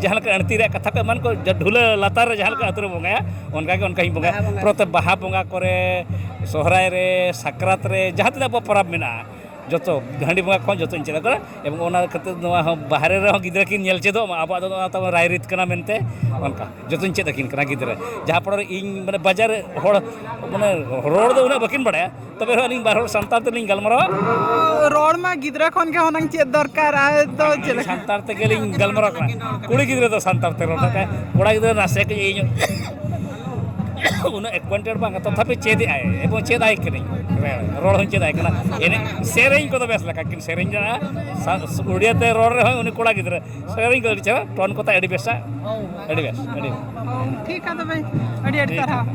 ᱡᱟᱦᱟᱸ ᱞᱮᱠᱟ ᱟᱹᱬᱛᱤ ᱨᱮᱭᱟᱜ ᱠᱟᱛᱷᱟ ᱠᱚ ᱮᱢᱟᱱ ᱠᱚ, ᱡᱟ-, ᱰᱷᱩᱞᱟᱹ ᱞᱟᱛᱟᱨ ᱨᱮ ᱡᱟᱦᱟᱸ ᱞᱮᱠᱟ ᱟᱹᱛᱩ ᱨᱮ ᱵᱚᱸᱜᱟᱭᱟ, ᱚᱱᱠᱟ ᱜᱮ ᱚᱱᱠᱟ ᱦᱚᱸᱧ ᱵᱚᱸᱜᱟᱭᱟ᱾ ᱵᱟᱦᱟ ᱵᱚᱸᱜᱟ᱾ ᱯᱨᱚᱛᱮᱠ ᱵᱟᱦᱟ ᱵᱚᱸᱜᱟ ᱠᱚᱨᱮ, ᱥᱚᱦᱨᱟᱭ ᱨᱮ, ᱥᱟᱠᱨᱟᱛ ᱨᱮ, ᱡᱟᱦᱟᱸ ᱛᱤᱱᱟᱹᱜ ᱟᱵᱚᱣᱟᱜ ᱯᱚᱨᱚᱵᱽ ᱢᱮᱱᱟᱜᱼᱟ, ᱡᱚᱛᱚ ᱦᱟᱺᱰᱤ ᱵᱚᱸᱜᱟ ᱠᱷᱚᱱ ᱡᱚᱛᱚᱧ ᱪᱮᱫ ᱟᱠᱚᱣᱟ᱾ ᱮᱵᱚᱝ ᱚᱱᱟ ᱠᱷᱟᱹᱛᱤᱨ ᱱᱚᱣᱟ ᱦᱚᱸ ᱵᱟᱦᱨᱮ ᱨᱮᱦᱚᱸ ᱜᱤᱫᱽᱨᱟᱹ ᱠᱤᱱ ᱧᱮᱞ ᱪᱮᱫᱚᱜ ᱢᱟ, ᱟᱵᱚᱣᱟᱜ ᱫᱚ ᱱᱚᱣᱟ ᱛᱟᱵᱚᱱ ᱨᱟᱭᱨᱤᱛ ᱠᱟᱱᱟ ᱢᱮᱱᱛᱮ᱾ ᱚᱱᱠᱟ ᱡᱚᱛᱚᱧ ᱪᱮᱫ ᱟᱹᱠᱤᱱ ᱠᱟᱱᱟ ᱜᱤᱫᱽᱨᱟᱹ᱾ ᱡᱟᱦᱟᱸ ᱯᱚᱨᱮ ᱤᱧ, ᱢᱟᱱᱮ, ᱵᱟᱡᱟᱨ ᱨᱮ ᱦᱚᱲ, ᱢᱟᱱᱮ, ᱨᱚᱲ ᱫᱚ ᱩᱱᱟᱹᱜ ᱵᱟᱹᱠᱤᱱ ᱵᱟᱲᱟᱭᱟ, ᱛᱚᱵᱮ ᱨᱮᱦᱚᱸ ᱟᱹᱞᱤᱧ ᱵᱟᱨ ᱦᱚᱲ ᱥᱟᱱᱛᱟᱲ ᱛᱮᱞᱤᱧ ᱜᱟᱞᱢᱟᱨᱟᱣᱟ᱾ ᱨᱚᱲ ᱢᱟ ᱜᱤᱫᱽᱨᱟᱹ ᱠᱷᱚᱱ ᱜᱮ ᱦᱩᱱᱟᱹᱝ ᱪᱮᱫ ᱫᱚᱨᱠᱟᱨ, ᱟᱨ ᱫᱚ ᱪᱮᱫ ᱞᱮᱠᱟ? ᱥᱟᱱᱛᱟᱲ ᱛᱮᱜᱮ ᱞᱤᱧ ᱜᱟᱞᱢᱟᱨᱟᱣ ᱠᱟᱱᱟ᱾ ᱠᱩᱲᱤ ᱜᱤᱫᱽᱨᱟᱹ ᱫᱚ ᱥᱟᱱᱛᱟᱲ ᱛᱮ ᱨᱚᱲ ᱠᱟᱛᱮ, ᱠᱚᱲᱟ ᱜᱤᱫᱽᱨᱟᱹ ᱱᱟᱥᱮ ᱠᱟᱹᱡ ᱤᱭᱟᱹ ᱧᱚᱜ᱾ ᱩᱱᱟᱹᱜ ᱮᱠᱣᱟᱱᱴᱮᱰ ᱵᱟᱝ, ᱛᱚᱛᱷᱟᱯᱤ ᱪᱮᱫ ᱮᱫ ᱟᱭ ᱮᱵᱚᱝ ᱪᱮᱫ ᱟᱭ ᱠᱟᱹᱱᱟᱹᱧ᱾ ᱨᱚᱲ ᱦᱚᱸᱧ ᱪᱮᱫ ᱟᱭ ᱠᱟᱱᱟ᱾ ᱮᱱᱮᱡ ᱥᱮᱨᱮᱧ ᱠᱚᱫᱚ ᱵᱮᱥ ᱞᱮᱠᱟ ᱠᱤᱱ ᱥᱮᱨᱮᱧ ᱫᱟᱲᱮᱭᱟᱜᱼᱟ᱾ ᱥᱟ-, ᱩᱲᱤᱭᱟ ᱛᱮ ᱨᱚᱲ ᱨᱮᱦᱚᱸ ᱩᱱᱤ ᱠᱚᱲᱟ ᱜᱤᱫᱽᱨᱟᱹ ᱥᱮᱨᱮᱧ ᱠᱚ ᱟᱹᱰᱤ ᱪᱮᱦᱨᱟ, ᱴᱚᱱ ᱠᱚᱛᱟ ᱟᱹᱰᱤ ᱵᱮᱥᱟ, ᱟᱹᱰᱤ ᱵᱮᱥ, ᱟᱹᱰᱤ ᱵᱮᱥ᱾ ᱚ, ᱴᱷᱤᱠ ᱜᱮᱭᱟ ᱛᱚᱵᱮ, ᱟᱹᱰᱤ ᱟᱹᱰᱤ ᱴᱷᱤᱠ᱾ ᱥᱟᱨᱦᱟᱣ᱾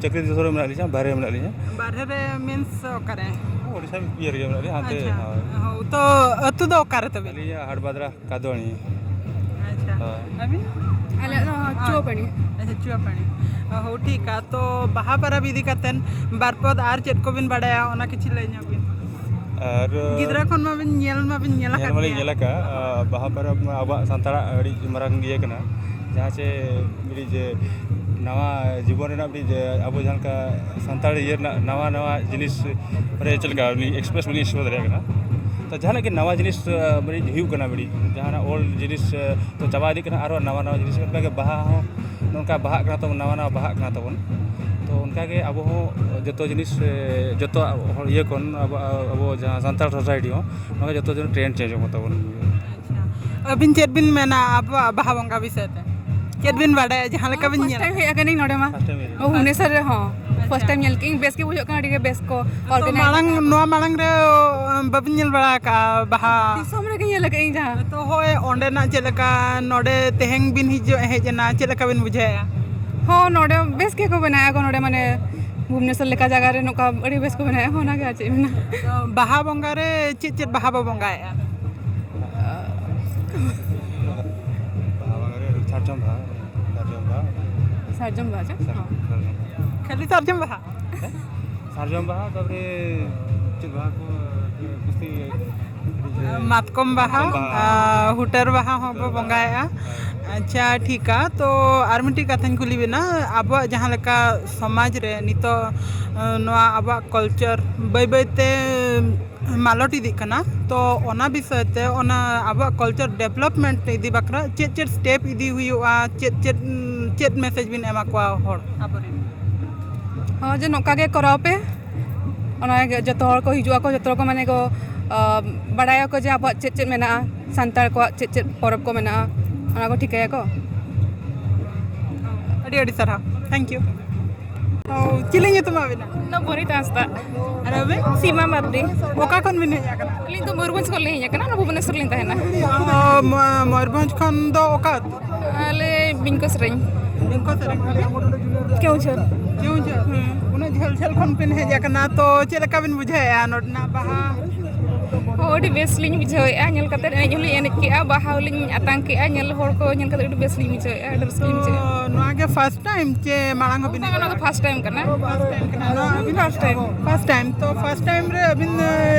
ᱪᱟᱹᱠᱨᱤ ᱫᱤᱥᱚᱢ ᱨᱮ ᱢᱮᱱᱟᱜ ᱞᱤᱧᱟ, ᱵᱟᱦᱨᱮ ᱨᱮ ᱢᱮᱱᱟᱜ ᱞᱤᱧᱟ᱾ ᱵᱟᱦᱨᱮ ᱨᱮ ᱢᱤᱱᱥ ᱚᱠᱟᱨᱮ? ᱳᱰᱤᱥᱟ ᱤᱭᱟᱹ ᱨᱮᱜᱮ ᱢᱮᱱᱟᱜ ᱞᱤᱧᱟ, ᱦᱟᱱᱛᱮ, ᱟᱪᱪᱷᱟ᱾ ᱦᱳᱭ᱾ ᱦᱚᱸ, ᱛᱚ ᱟᱹᱛᱩ ᱫᱚ ᱚᱠᱟᱨᱮ ᱛᱟᱵᱮᱱ? ᱟᱹᱞᱤᱧᱟᱜ ᱦᱟᱴᱵᱟᱫᱽᱨᱟ ᱠᱟᱫᱚᱣᱟᱱᱤ᱾ ᱟᱪᱪᱷᱟ᱾ ᱦᱳᱭ᱾ ᱟᱹᱵᱤᱱ? ᱟᱞᱮᱭᱟᱜ ᱫᱚ ᱪᱩᱣᱟᱹᱯᱟᱹᱲᱤ᱾ ᱟᱪᱪᱷᱟ, ᱪᱩᱣᱟᱹᱯᱟᱹᱲᱤ᱾ ᱦᱳ, ᱴᱷᱤᱠᱟ᱾ ᱛᱚ ᱵᱟᱦᱟ ᱯᱚᱨᱚᱵᱽ ᱤᱫᱤ ᱠᱟᱛᱮᱱ ᱵᱟᱨ ᱯᱚᱫ ᱟᱨ ᱪᱮᱫ ᱠᱚᱵᱤᱱ ᱵᱟᱰᱟᱭᱟ, ᱚᱱᱟ ᱠᱤᱪᱷᱩ ᱞᱟᱹᱭ ᱧᱚᱜ ᱵᱤᱱ᱾ ᱟᱨ ᱜᱤᱫᱽᱨᱟᱹ ᱠᱷᱚᱱ ᱢᱟᱵᱤᱱ ᱧᱮᱞ ᱢᱟᱵᱤᱱ ᱧᱮᱞ ᱧᱮᱞ ᱟᱠᱟᱫ ᱢᱟᱞᱤᱧ ᱜᱮᱭᱟ᱾ ᱧᱮᱞ ᱟᱠᱟᱫ, ᱟ, ᱵᱟᱦᱟ ᱯᱚᱨᱚᱵᱽ ᱢᱟ ᱟᱵᱚᱣᱟᱜ ᱥᱟᱱᱛᱟᱲᱟᱜ ᱟᱹᱰᱤ ᱢᱟᱨᱟᱝ ᱤᱭᱟᱹ ᱠᱟᱱᱟ, ᱡᱟᱦᱟᱸ ᱪᱮ ᱢᱤᱫᱴᱤᱡ ᱡᱮ ᱱᱟᱣᱟ ᱡᱤᱵᱚᱱ ᱨᱮᱱᱟᱜ ᱢᱤᱫᱴᱤᱡ ᱡᱮ ᱟᱵᱚ ᱡᱟᱦᱟᱸ ᱞᱮᱠᱟ ᱥᱟᱱᱛᱟᱲ ᱤᱭᱟᱹ ᱨᱮᱱᱟᱜ ᱱᱟᱣᱟ ᱱᱟᱣᱟ ᱡᱤᱱᱤᱥ ᱨᱮ ᱪᱮᱫ ᱞᱮᱠᱟ ᱩᱱᱤ ᱮᱠᱥᱯᱨᱮᱥ ᱵᱟᱹᱞᱤᱧ ᱮᱠᱥᱯᱨᱮᱥ ᱫᱟᱲᱮᱭᱟᱜ ᱠᱟᱱᱟ᱾ ᱛᱚ ᱡᱟᱦᱟᱱᱟᱜ ᱜᱮ ᱱᱟᱣᱟ ᱡᱤᱱᱤᱥ, ᱟ, ᱢᱤᱫᱴᱤᱡ ᱦᱩᱭᱩᱜ ᱠᱟᱱᱟ, ᱢᱤᱫᱴᱤᱡ ᱡᱟᱦᱟᱱᱟᱜ ᱳᱞᱰ ᱡᱤᱱᱤᱥ, ᱟ, ᱛᱚ ᱪᱟᱵᱟ ᱤᱫᱤᱜ ᱠᱟᱱᱟ, ᱟᱨᱚ ᱱᱟᱣᱟ ᱱᱟᱣᱟ ᱡᱤᱱᱤᱥ ᱚᱱᱠᱟᱜᱮ ᱵᱟᱦᱟ ᱦᱚᱸ ᱱᱚᱝᱠᱟ ᱵᱟᱦᱟᱜ ᱠᱟᱱᱟ ᱛᱟᱵᱚᱱ, ᱱᱟᱣᱟ ᱱᱟᱣᱟ ᱵᱟᱦᱟᱜ ᱠᱟᱱᱟ ᱛᱟᱵᱚᱱ᱾ ᱛᱚ ᱚᱱᱠᱟᱜᱮ ᱟᱵᱚ ᱦᱚᱸ ᱡᱚᱛᱚ ᱡᱤᱱᱤᱥ, ᱮ, ᱡᱚᱛᱚ ᱦᱚᱲ ᱤᱭᱟᱹ ᱠᱷᱚᱱ ᱟᱵᱚ, ᱟᱵᱚ ᱡᱟᱦᱟᱸ ᱥᱟᱱᱛᱟᱲ ᱥᱳᱥᱟᱭᱴᱤ ᱦᱚᱸ ᱱᱚᱣᱟ ᱡᱚᱛᱚ ᱡᱤᱱᱤᱥ ᱴᱨᱮᱱᱰ ᱪᱮᱧᱡᱚᱜ ᱛᱟᱵᱚᱱ᱾ ᱟᱪᱪᱷᱟ, ᱟᱹᱵᱤᱱ ᱪᱮᱫ ᱵᱤᱱ ᱢᱮᱱᱟ ᱟᱵᱚᱣᱟᱜ ᱵᱟᱦᱟ ᱵᱚᱸᱜᱟ ᱵᱤᱥᱚᱭ ᱛᱮ? ᱪᱮᱫ ᱵᱤᱱ ᱵᱟᱰᱟᱭᱟ ᱡᱟᱦᱟᱸ ᱞᱮᱠᱟ ᱵᱤᱱ ᱯᱷᱟᱥᱴ ᱧᱮᱞ ᱴᱟᱭᱤᱢ ᱦᱮᱡ ᱟᱠᱟᱱᱟᱹᱧ ᱱᱚᱰᱮ ᱢᱟ᱾ ᱯᱷᱟᱥᱴ ᱴᱟᱭᱤᱢ ᱦᱮᱡ ᱟᱠᱟᱱᱟ᱾ ᱚ, ᱵᱷᱩᱵᱽᱱᱮᱥᱚᱨ ᱨᱮᱦᱚᱸ ᱯᱷᱟᱥᱴ ᱟᱪᱪᱷᱟ᱾ ᱴᱟᱭᱤᱢ ᱧᱮᱞ ᱠᱮᱫᱟᱹᱧ, ᱵᱮᱥ ᱜᱮ ᱵᱩᱡᱷᱟᱹᱜ ᱠᱟᱱᱟ, ᱟᱹᱰᱤ ᱜᱮ ᱵᱮᱥ ᱠᱚ ᱛᱚ ᱚᱨᱜᱟᱱᱟᱭᱤᱡᱽ ᱢᱟᱲᱟᱝ, ᱟᱠᱟᱫᱟ᱾ ᱱᱚᱣᱟ ᱢᱟᱲᱟᱝ ᱨᱮ, ᱚ, ᱵᱟᱵᱤᱱ ᱧᱮᱞ ᱵᱟᱲᱟ ᱟᱠᱟᱫᱼᱟ ᱵᱟᱦᱟ? ᱫᱤᱥᱚᱢ ᱨᱮᱜᱮ ᱧᱮᱞ ᱟᱠᱟᱫ ᱟᱹᱧ ᱡᱟᱦᱟᱸ᱾ ᱛᱚ ᱦᱳᱭ, ᱚᱸᱰᱮᱱᱟᱜ ᱪᱮᱫ ᱞᱮᱠᱟ, ᱱᱚᱰᱮ ᱛᱮᱦᱮᱧ ᱵᱤᱱ ᱦᱤᱡᱩᱜ, ᱦᱮᱡ ᱮᱱᱟ, ᱪᱮᱫ ᱞᱮᱠᱟ ᱵᱤᱱ ᱵᱩᱡᱷᱟᱹᱣᱮᱫᱼᱟ? ᱦᱚᱸ, ᱱᱚᱰᱮ ᱵᱮᱥ ᱜᱮᱠᱚ ᱵᱮᱱᱟᱣᱮᱫᱼᱟ ᱠᱚ, ᱱᱚᱰᱮ ᱢᱟᱱᱮ ᱵᱷᱩᱵᱽᱱᱮᱥᱚᱨ ᱞᱮᱠᱟ ᱡᱟᱭᱜᱟ ᱨᱮ ᱱᱚᱝᱠᱟ ᱟᱹᱰᱤ ᱵᱮᱥ ᱠᱚ ᱵᱮᱱᱟᱣᱮᱫᱼᱟ, ᱦᱚᱸ, ᱚᱱᱟᱜᱮ ᱟᱨ ᱪᱮᱫ ᱢᱮᱱᱟᱜᱼᱟ᱾ ᱛᱚ ᱵᱟᱦᱟ ᱵᱚᱸᱜᱟ ᱨᱮ ᱪᱮᱫ ᱪᱮᱫ ᱵᱟᱦᱟ ᱵᱚ ᱵᱚᱸᱜᱟᱭᱮᱫᱼᱟ? ᱵᱟᱦᱟ ᱵᱚᱸᱜᱟ ᱨᱮ ᱥᱟᱨᱡᱚᱢ ᱵᱟᱦᱟ, ᱥᱟᱨᱡᱚᱢ ᱵᱟᱦᱟ᱾ ᱥᱟᱨᱡᱚᱢ ᱵᱟᱦᱟ ᱪᱮ? ᱥᱟᱨ-, ᱦᱚᱸ᱾ ᱥᱟᱨᱡᱚᱢ ᱵᱟᱦᱟ᱾ ᱠᱷᱟᱹᱞᱤ ᱥᱟᱨᱡᱚᱢ ᱵᱟᱦᱟ? ᱦᱮᱸ? ᱥᱟᱨᱡᱚᱢ ᱵᱟᱦᱟ, ᱛᱟᱯᱚᱨᱮ ᱪᱮᱫ ᱵᱟᱦᱟ ᱠᱚ, ᱠᱩᱥᱤ, ᱢᱟᱛᱠᱚᱢ ᱵᱟᱦᱟ, ᱢᱟᱛᱠᱚᱢ ᱵᱟᱦᱟ᱾ ᱟᱨ ᱦᱩᱴᱟᱹᱨ ᱵᱟᱦᱟ ᱦᱚᱸᱵᱚ ᱦᱩᱴᱟᱹᱨ ᱵᱟᱦᱟ᱾ ᱵᱚᱸᱜᱟᱭᱮᱫᱼᱟ᱾ ᱦᱳᱭ᱾ ᱟᱪᱪᱷᱟ, ᱴᱷᱤᱠᱟ᱾ ᱛᱚ ᱟᱨ ᱢᱤᱫᱴᱤᱡ ᱠᱟᱛᱷᱟᱧ ᱠᱩᱞᱤ ᱵᱮᱱᱟ, ᱟᱵᱚᱣᱟᱜ ᱡᱟᱦᱟᱸ ᱞᱮᱠᱟ ᱥᱚᱢᱟᱡᱽ ᱨᱮ ᱱᱤᱛᱚᱜ, ᱟᱸ, ᱱᱚᱣᱟ ᱟᱵᱚᱣᱟᱜ ᱠᱟᱞᱪᱟᱨ ᱵᱟᱹᱭ ᱵᱟᱹᱭ ᱛᱮ ᱢᱟᱞᱚᱴ ᱤᱫᱤᱜ ᱠᱟᱱᱟ, ᱛᱚ ᱚᱱᱟ ᱵᱤᱥᱚᱭ ᱛᱮ, ᱚᱱᱟ ᱟᱵᱚᱣᱟᱜ ᱠᱟᱞᱪᱟᱨ ᱰᱮᱵᱷᱞᱚᱯᱢᱮᱱᱴ ᱤᱫᱤ ᱵᱟᱠᱷᱨᱟ ᱪᱮᱫ ᱪᱮᱫ ᱥᱴᱮᱯ ᱤᱫᱤ ᱦᱩᱭᱩᱜᱼᱟ, ᱪᱮᱫ ᱪᱮᱫ, ᱪᱮᱫ ᱢᱮᱥᱮᱡᱽ ᱵᱤᱱ ᱮᱢᱟ ᱠᱚᱣᱟ ᱦᱚᱲ ᱟᱵᱚᱨᱮᱱ? ᱦᱚᱸ, ᱡᱮ ᱱᱚᱝᱠᱟ ᱜᱮ ᱠᱚᱨᱟᱣ ᱯᱮ, ᱚᱱᱟ ᱜᱮ ᱡᱚᱛᱚ ᱦᱚᱲ ᱠᱚ ᱦᱤᱡᱩᱜ ᱟᱠᱚ, ᱡᱚᱛᱚ ᱦᱚᱲ ᱠᱚ ᱢᱟᱱᱮ ᱠᱚ, ᱟᱸ, ᱵᱟᱲᱟᱭᱟᱠᱚ ᱡᱮ ᱟᱵᱚᱣᱟᱜ ᱪᱮᱫ ᱪᱮᱫ ᱢᱮᱱᱟᱜᱼᱟ, ᱥᱟᱱᱛᱟᱲ ᱠᱚᱣᱟᱜ ᱪᱮᱫ ᱪᱮᱫ ᱯᱚᱨᱚᱵᱽ ᱠᱚ ᱢᱮᱱᱟᱜᱼᱟ, ᱚᱱᱟ ᱠᱚ ᱴᱷᱤᱠᱟᱹᱭᱟᱠᱚ᱾ ᱟᱹᱰᱤ ᱟᱹᱰᱤ ᱥᱟᱨᱦᱟᱣ᱾ Thank you. ᱚ, ᱪᱤᱞᱤ ᱧᱩᱛᱩᱢ ᱟᱵᱤᱱᱟ? ᱱᱚᱣᱟ ᱵᱚᱱᱤᱛᱟ ᱦᱟᱸᱥᱫᱟ᱾ ᱟᱨ ᱟᱵᱤᱱ? ᱥᱤᱢᱟ ᱢᱟᱨᱰᱤ᱾ ᱚᱠᱟ ᱠᱷᱚᱱ ᱵᱤᱱ ᱦᱮᱡ ᱟᱠᱟᱱᱟ? ᱟᱹᱞᱤᱧ ᱫᱚ ᱢᱚᱭᱩᱨᱵᱷᱚᱸᱡᱽ ᱠᱷᱚᱱ ᱞᱤᱧ ᱦᱮᱡ ᱟᱠᱟᱱᱟ, ᱚᱱᱟ ᱵᱷᱩᱵᱽᱱᱮᱥᱚᱨ ᱞᱤᱧ ᱛᱟᱦᱮᱱᱟ᱾ ᱚ, ᱢᱚ-, ᱢᱚᱭᱩᱨᱵᱷᱚᱸᱡᱽ ᱠᱷᱚᱱ ᱫᱚ ᱚᱠᱟ ᱟᱹᱛᱩ? ᱟᱞᱮ ᱵᱤᱧᱠᱚ ᱥᱮᱨᱮᱧ᱾ ᱵᱤᱧᱠᱚ ᱥᱮᱨᱮᱧ᱾ ᱠᱮᱣᱡᱷᱳᱨ᱾ ᱠᱮᱣᱡᱷᱳᱨ? ᱦᱩᱸ᱾ ᱩᱱᱟᱹᱜ ᱡᱷᱟᱹᱞ ᱡᱷᱟᱹᱞ ᱠᱷᱚᱱ ᱵᱤᱱ ᱦᱮᱡ ᱟᱠᱟᱱᱟ, ᱛᱚ ᱪᱮᱫ ᱞᱮᱠᱟ ᱵᱤᱱ ᱵᱩᱡᱷᱟᱹᱣᱮᱫᱼᱟ ᱱᱚᱰᱮᱱᱟᱜ ᱵᱟᱦᱟ? ᱦᱚᱸ, ᱟᱹᱰᱤ ᱵᱮᱥ ᱞᱤᱧ ᱵᱩᱡᱷᱟᱹᱣᱮᱫᱼᱟ᱾ ᱧᱮᱞ ᱠᱟᱛᱮᱫ ᱮᱱᱮᱡ ᱦᱚᱸᱞᱤᱧ ᱮᱱᱮᱡ ᱠᱮᱜᱼᱟ, ᱵᱟᱦᱟ ᱦᱚᱸᱞᱤᱧ ᱟᱛᱟᱝ ᱠᱮᱜᱼᱟ, ᱧᱮᱞ ᱦᱚᱲ ᱠᱚ ᱧᱮᱞ ᱠᱟᱛᱮᱫ ᱟᱹᱰᱤ ᱵᱮᱥ ᱞᱤᱧ ᱵᱩᱡᱷᱟᱹᱣᱮᱫᱼᱟ, ᱟᱹᱰᱤ ᱨᱟᱹᱥᱠᱟᱹ ᱞᱤᱧ ᱛᱚ ᱵᱩᱡᱷᱟᱹᱣᱮᱫᱼᱟ᱾ ᱱᱚᱣᱟ ᱜᱮ first time ᱪᱮ ᱢᱟᱲᱟᱝ ᱦᱚᱸᱵᱤᱱ ᱵᱟᱝ, ᱦᱮᱡ ᱚᱱᱟ ᱫᱚ ᱟᱠᱟᱱᱟ? First time ᱠᱟᱱᱟ᱾ First time ᱠᱟᱱᱟ᱾ ᱱᱚᱣᱟ ᱟᱹᱵᱤᱱ first time᱾ First time᱾ ᱛᱚ first time ᱨᱮ ᱟᱹᱵᱤᱱ, ᱮ,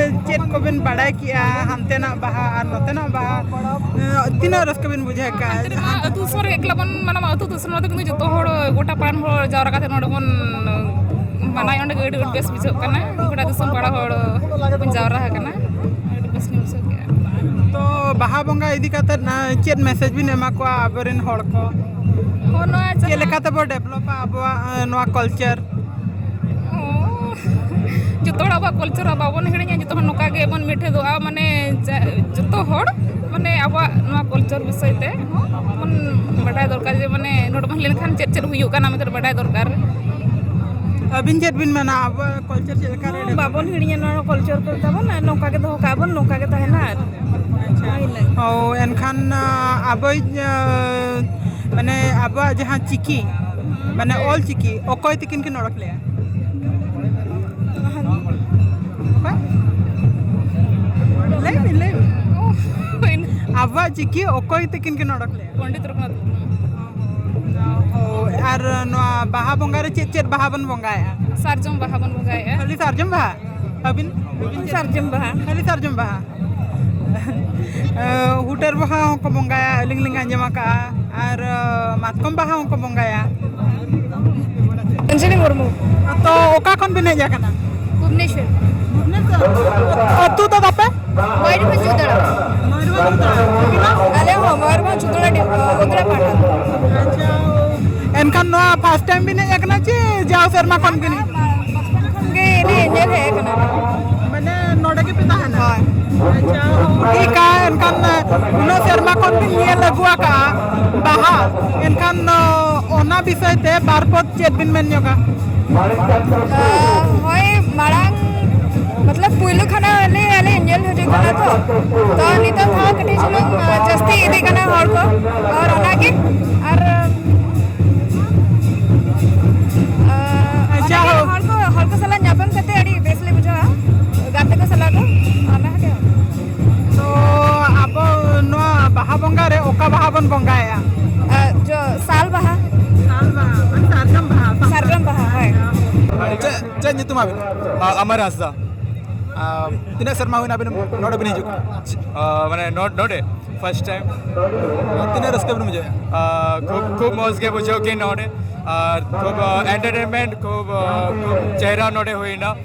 ᱪᱮᱫ ᱠᱚᱵᱤᱱ ᱵᱟᱲᱟᱭ ᱠᱮᱜᱼᱟ ᱦᱟᱱᱛᱮᱱᱟᱜ ᱵᱟᱦᱟ ᱟᱨ ᱱᱚᱛᱮᱱᱟᱜ ᱵᱟᱦᱟ? ᱮ, ᱛᱤᱱᱟᱹᱜ ᱨᱟᱹᱥᱠᱟᱹ ᱵᱤᱱ ᱵᱩᱡᱷᱟᱹᱣ ᱠᱮᱜᱼᱟ? ᱦᱟᱱᱛᱮ ᱨᱮᱢᱟ ᱟᱹᱛᱩ ᱫᱤᱥᱚᱢ ᱨᱮ ᱮᱠᱞᱟ ᱵᱚᱱ ᱢᱟᱱᱟᱣᱟ, ᱟᱹᱛᱩ ᱫᱤᱥᱚᱢ ᱨᱮᱫᱚ ᱠᱤᱱᱛᱩ ᱡᱚᱛᱚ ᱦᱚᱲ ᱜᱚᱴᱟ ᱯᱟᱲᱟᱱ ᱦᱚᱲ ᱡᱟᱣᱨᱟ ᱠᱟᱛᱮ ᱱᱚᱰᱮ ᱵᱚᱱ ᱢᱟᱱᱟᱣᱮᱫ, ᱚᱸᱰᱮ ᱜᱮ ᱟᱹᱰᱤ ᱵᱮᱥ ᱵᱩᱡᱷᱟᱹᱜ ᱠᱟᱱᱟ᱾ ᱜᱚᱴᱟ ᱫᱤᱥᱚᱢ ᱯᱟᱲᱟ ᱦᱚᱲ ᱵᱚᱱ ᱡᱟᱣᱨᱟ ᱟᱠᱟᱱᱟ, ᱟᱹᱰᱤ ᱵᱮᱥ ᱞᱤᱧ ᱵᱩᱡᱷᱟᱹᱣ ᱠᱮᱜᱼᱟ᱾ ᱛᱚ ᱵᱟᱦᱟ ᱵᱚᱸᱜᱟ ᱤᱫᱤ ᱠᱟᱛᱮᱫ, ᱮ, ᱪᱮᱫ message ᱵᱤᱱ ᱮᱢᱟ ᱠᱚᱣᱟ ᱟᱵᱚᱨᱮᱱ ᱦᱚᱲ ᱠᱚ? ᱦᱚᱸ, ᱱᱚᱣᱟ ᱪᱮᱫ ᱡᱟᱦᱟᱸ ᱞᱮᱠᱟ ᱛᱮᱵᱚ developᱟ ᱟᱵᱚᱣᱟᱜ, ᱮ, ᱱᱚᱣᱟ culture? ᱚ, ᱡᱚᱛᱚ ᱦᱚᱲ ᱟᱵᱚᱣᱟᱜ culture ᱵᱟᱵᱚᱱ ᱦᱤᱲᱤᱧᱟ, ᱡᱚᱛᱚ ᱦᱚᱲ ᱱᱚᱝᱠᱟ ᱜᱮᱵᱚᱱ ᱢᱤᱫᱴᱷᱮᱫᱚᱜᱼᱟ, ᱢᱟᱱᱮ ᱡᱟ-, ᱡᱚᱛᱚ ᱦᱚᱲ, ᱢᱟᱱᱮ ᱟᱵᱚᱣᱟᱜ ᱱᱚᱣᱟ culture ᱵᱤᱥᱚᱭ ᱛᱮ ᱦᱚᱸ ᱵᱚᱱ ᱵᱟᱰᱟᱭ ᱫᱚᱨᱠᱟᱨ, ᱡᱮ ᱢᱟᱱᱮ ᱱᱚᱰᱮ ᱵᱚᱱ ᱦᱮᱡ ᱞᱮᱱᱠᱷᱟᱱ ᱪᱮᱫ ᱪᱮᱫ ᱦᱩᱭᱩᱜ ᱠᱟᱱᱟ ᱢᱮᱱᱛᱮ ᱵᱟᱰᱟᱭ ᱫᱚᱨᱠᱟᱨ᱾ ᱟᱹᱵᱤᱱ ᱪᱮᱫ ᱵᱤᱱ ᱢᱮᱱᱟ, ᱟᱵᱚᱣᱟᱜ culture ᱪᱮᱫ ᱞᱮᱠᱟ ᱨᱮ ᱦᱚᱸ, ᱵᱟᱵᱚᱱ ᱦᱤᱲᱤᱧᱟ ᱱᱚᱣᱟ culture ᱠᱚ ᱛᱟᱵᱚᱱ, ᱟᱨ ᱱᱚᱝᱠᱟ ᱜᱮ ᱫᱚᱦᱚ ᱠᱟᱜᱼᱟ ᱵᱚᱱ, ᱱᱚᱝᱠᱟ ᱜᱮ ᱛᱟᱦᱮᱱᱟ ᱟᱨ ᱟᱪᱪᱷᱟ᱾ ᱦᱳᱭ, ᱤᱱᱟᱹ᱾ ᱚ, ᱮᱱᱠᱷᱟᱱ, ᱟ, ᱟᱵᱚᱭᱤᱡ, ᱟ, ᱢᱟᱱᱮ ᱟᱵᱚᱣᱟᱜ ᱡᱟᱦᱟᱸ ᱪᱤᱠᱤ, ᱢᱟᱱᱮ ᱦᱮᱸ᱾ ᱚᱞ ᱪᱤᱠᱤ ᱚᱠᱚᱭ ᱛᱤᱠᱤᱱ ᱠᱤᱱ ᱚᱰᱚᱠ ᱞᱮᱜᱼᱟ? ᱚᱠᱚᱭ? ᱞᱟᱹᱭ ᱵᱤᱱ, ᱞᱟᱹᱭ ᱵᱤᱱ᱾ ᱚ, ᱦᱩᱭᱱᱟ᱾ ᱟᱵᱚᱣᱟᱜ ᱪᱤᱠᱤ ᱚᱠᱚᱭ ᱛᱤᱠᱤᱱ ᱠᱤᱱ ᱚᱰᱚᱠ ᱞᱮᱜᱼᱟ? ᱯᱚᱱᱰᱤᱛ ᱨᱚᱜᱷᱩᱱᱟᱛᱷ ᱢᱩᱨᱢᱩ᱾ ᱚ, ᱟᱨ ᱱᱚᱣᱟ ᱵᱟᱦᱟ ᱵᱚᱸᱜᱟ ᱨᱮ ᱪᱮᱫ ᱪᱮᱫ ᱵᱟᱦᱟ ᱵᱚᱱ ᱵᱚᱸᱜᱟᱭᱟ? ᱥᱟᱨᱡᱚᱢ ᱵᱟᱦᱟ ᱵᱚᱱ ᱵᱚᱸᱜᱟᱭᱮᱜᱼᱟ᱾ ᱠᱷᱟᱹᱞᱤ ᱥᱟᱨᱡᱚᱢ ᱵᱟᱦᱟ? ᱟᱹᱵᱤᱱ? ᱟᱹᱵᱤᱱ ᱪᱮᱫ? ᱥᱟᱨᱡᱚᱢ ᱵᱟᱦᱟ᱾ ᱠᱷᱟᱹᱞᱤ ᱥᱟᱨᱡᱚᱢ ᱵᱟᱦᱟ? ᱮ, ᱦᱩᱴᱟᱹᱨ ᱵᱟᱦᱟ ᱦᱚᱸᱠᱚ ᱵᱚᱸᱜᱟᱭᱟ, ᱟᱹᱞᱤᱧ ᱞᱤᱧ ᱟᱸᱡᱚᱢ ᱟᱠᱟᱜᱼᱟ, ᱟᱨ, ᱮ, ᱢᱟᱛᱠᱚᱢ ᱵᱟᱦᱟ ᱦᱚᱸᱠᱚ ᱵᱚᱸᱜᱟᱭᱟ᱾ ᱚᱧᱡᱚᱞᱤ ᱢᱩᱨᱢᱩ᱾ ᱛᱚ, ᱚᱠᱟ ᱠᱷᱚᱱ ᱵᱤᱱ ᱦᱮᱡ ᱟᱠᱟᱱᱟ? ᱵᱷᱩᱵᱽᱱᱮᱥᱚᱨ᱾ ᱵᱷᱩᱵᱽᱱᱮᱥᱚᱨ? ᱟᱹᱛᱩ ᱫᱚ ᱛᱟᱯᱮ? ᱢᱚᱭᱩᱨᱵᱷᱚᱸᱡᱽ ᱪᱩᱫᱟᱲᱟ᱾ ᱢᱚᱭᱩᱨᱵᱷᱚᱸᱡᱽ ᱪᱩᱫᱟᱲᱟ᱾ ᱟᱹᱵᱤᱱᱟᱜ? ᱟᱞᱮ ᱦᱚᱸ ᱢᱚᱭᱩᱨᱵᱷᱚᱸᱡᱽ ᱪᱩᱫᱟᱲᱟ ᱰᱤ-, ᱚ, ᱩᱫᱽᱲᱟ ᱯᱟᱦᱴᱟ᱾ ᱟᱪᱪᱷᱟ᱾ ᱮᱱᱠᱷᱟᱱ ᱱᱚᱣᱟ first time ᱵᱤᱱ ᱦᱮᱡ ᱟᱠᱟᱱᱟ ᱪᱮ ᱡᱟᱣ ᱥᱮᱨᱢᱟ ᱠᱷᱚᱱ ᱵᱤᱱ? ᱵᱟᱝ, ᱵᱟᱝ, ᱵᱟᱝ᱾ ᱵᱟᱪᱯᱚᱱ ᱠᱷᱚᱱ ᱜᱮ ᱞᱮ ᱧᱮᱞ ᱦᱮᱡ ᱟᱠᱟᱱᱟ᱾ ᱢᱟᱱᱮ ᱱᱚᱰᱮ ᱜᱮᱯᱮ ᱛᱟᱦᱮᱱᱟ? ᱦᱳᱭ᱾ ᱟᱪᱪᱷᱟ, ᱴᱷᱤᱠᱟ, ᱮᱱᱠᱷᱟᱱ ᱩᱱᱟᱹᱜ ᱥᱮᱨᱢᱟ ᱠᱷᱚᱱ ᱵᱤᱱ ᱧᱮᱞ ᱟᱹᱜᱩ ᱟᱠᱟᱫᱼᱟ ᱵᱟᱦᱟ, ᱮᱱᱠᱷᱟᱱ, ᱚ, ᱚᱱᱟ ᱵᱤᱥᱚᱭ ᱛᱮ ᱵᱟᱨ ᱯᱚᱫ ᱪᱮᱫ ᱵᱤᱱ ᱢᱮᱱ ᱧᱚᱜᱟ? ᱟᱸ, ᱦᱳᱭ, ᱢᱟᱲᱟᱝ, ᱢᱚᱛᱞᱚᱵ, ᱯᱩᱭᱞᱩ ᱠᱷᱚᱱᱟᱜ ᱟᱞᱮ, ᱟᱞᱮ ᱧᱮᱞ ᱦᱤᱡᱩᱜ ᱠᱟᱱᱟ ᱛᱚ, ᱛᱚ ᱱᱤᱛᱚᱜ ᱫᱚ ᱠᱟᱹᱴᱤᱡ ᱪᱩᱞᱩᱝ, ᱟᱸ, ᱡᱟᱹᱥᱛᱤ ᱤᱫᱤᱜ ᱠᱟᱱᱟ ᱦᱚᱲ ᱠᱚ, ᱟᱨ ᱚᱱᱟᱜᱮ, ᱟᱨ, ᱟᱸ, ᱟᱪᱪᱷᱟ, ᱚᱱᱟᱜᱮ ᱦᱳ᱾ ᱦᱚᱲ ᱠᱚ, ᱦᱚᱲ ᱠᱚ ᱥᱟᱞᱟᱜ ᱧᱟᱯᱟᱢ ᱠᱟᱛᱮ ᱟᱹᱰᱤ ᱵᱮᱥ ᱞᱮ ᱵᱩᱡᱷᱟᱹᱣᱟ, ᱜᱟᱛᱮ ᱠᱚ ᱥᱟᱞᱟᱜ ᱫᱚ, ᱚᱱᱟ ᱜᱮ᱾ ᱛᱚ ᱟᱵᱚ ᱱᱚᱣᱟ ᱵᱟᱦᱟ ᱵᱚᱸᱜᱟ ᱨᱮ ᱚᱠᱟ ᱵᱟᱦᱟ ᱵᱚᱱ ᱵᱚᱸᱜᱟᱭᱟ? ᱟᱸ, ᱡᱚ, ᱥᱟᱞ ᱵᱟᱦᱟ᱾ ᱥᱟᱞ ᱵᱟᱦᱟ, ᱢᱟᱱᱮ ᱥᱟᱨᱡᱚᱢ ᱵᱟᱦᱟ᱾ ᱥᱟᱨᱡᱚᱢ ᱵᱟᱦᱟ, ᱦᱳᱭ᱾ ᱪᱮᱫ, ᱪᱮᱫ ᱧᱩᱛᱩᱢ ᱟᱵᱤᱱ? ᱟ, ᱟᱢᱟᱨ ᱦᱟᱸᱥᱫᱟ᱾ ᱟ, ᱛᱤᱱᱟᱹᱜ ᱥᱮᱨᱢᱟ ᱦᱩᱭᱱᱟ ᱟᱵᱤᱱ ᱱᱚᱰᱮ ᱵᱤᱱ ᱦᱤᱡᱩᱜ ᱠᱟᱱᱟ? ᱟ, ᱢᱟᱱᱮ ᱱᱚ-, ᱱᱚᱰᱮ first time᱾ ᱛᱤᱱᱟᱹᱜ ᱨᱟᱹᱥᱠᱟᱹ ᱵᱤᱱ ᱵᱩᱡᱷᱟᱹᱣᱮᱫᱼᱟ? ᱟ, ᱠᱷᱩᱵ, ᱠᱷᱩᱵ ᱢᱚᱡᱽ ᱜᱮ ᱵᱩᱡᱷᱟᱹᱣ ᱠᱮᱫ ᱱᱚᱰᱮ᱾ ᱟᱨ ᱠᱷᱩᱵ, ᱟ, entertainment, ᱠᱷᱩᱵ, ᱟ, ᱠᱷᱩᱵ ᱪᱮᱦᱨᱟ ᱱᱚᱰᱮ ᱦᱩᱭᱱᱟ᱾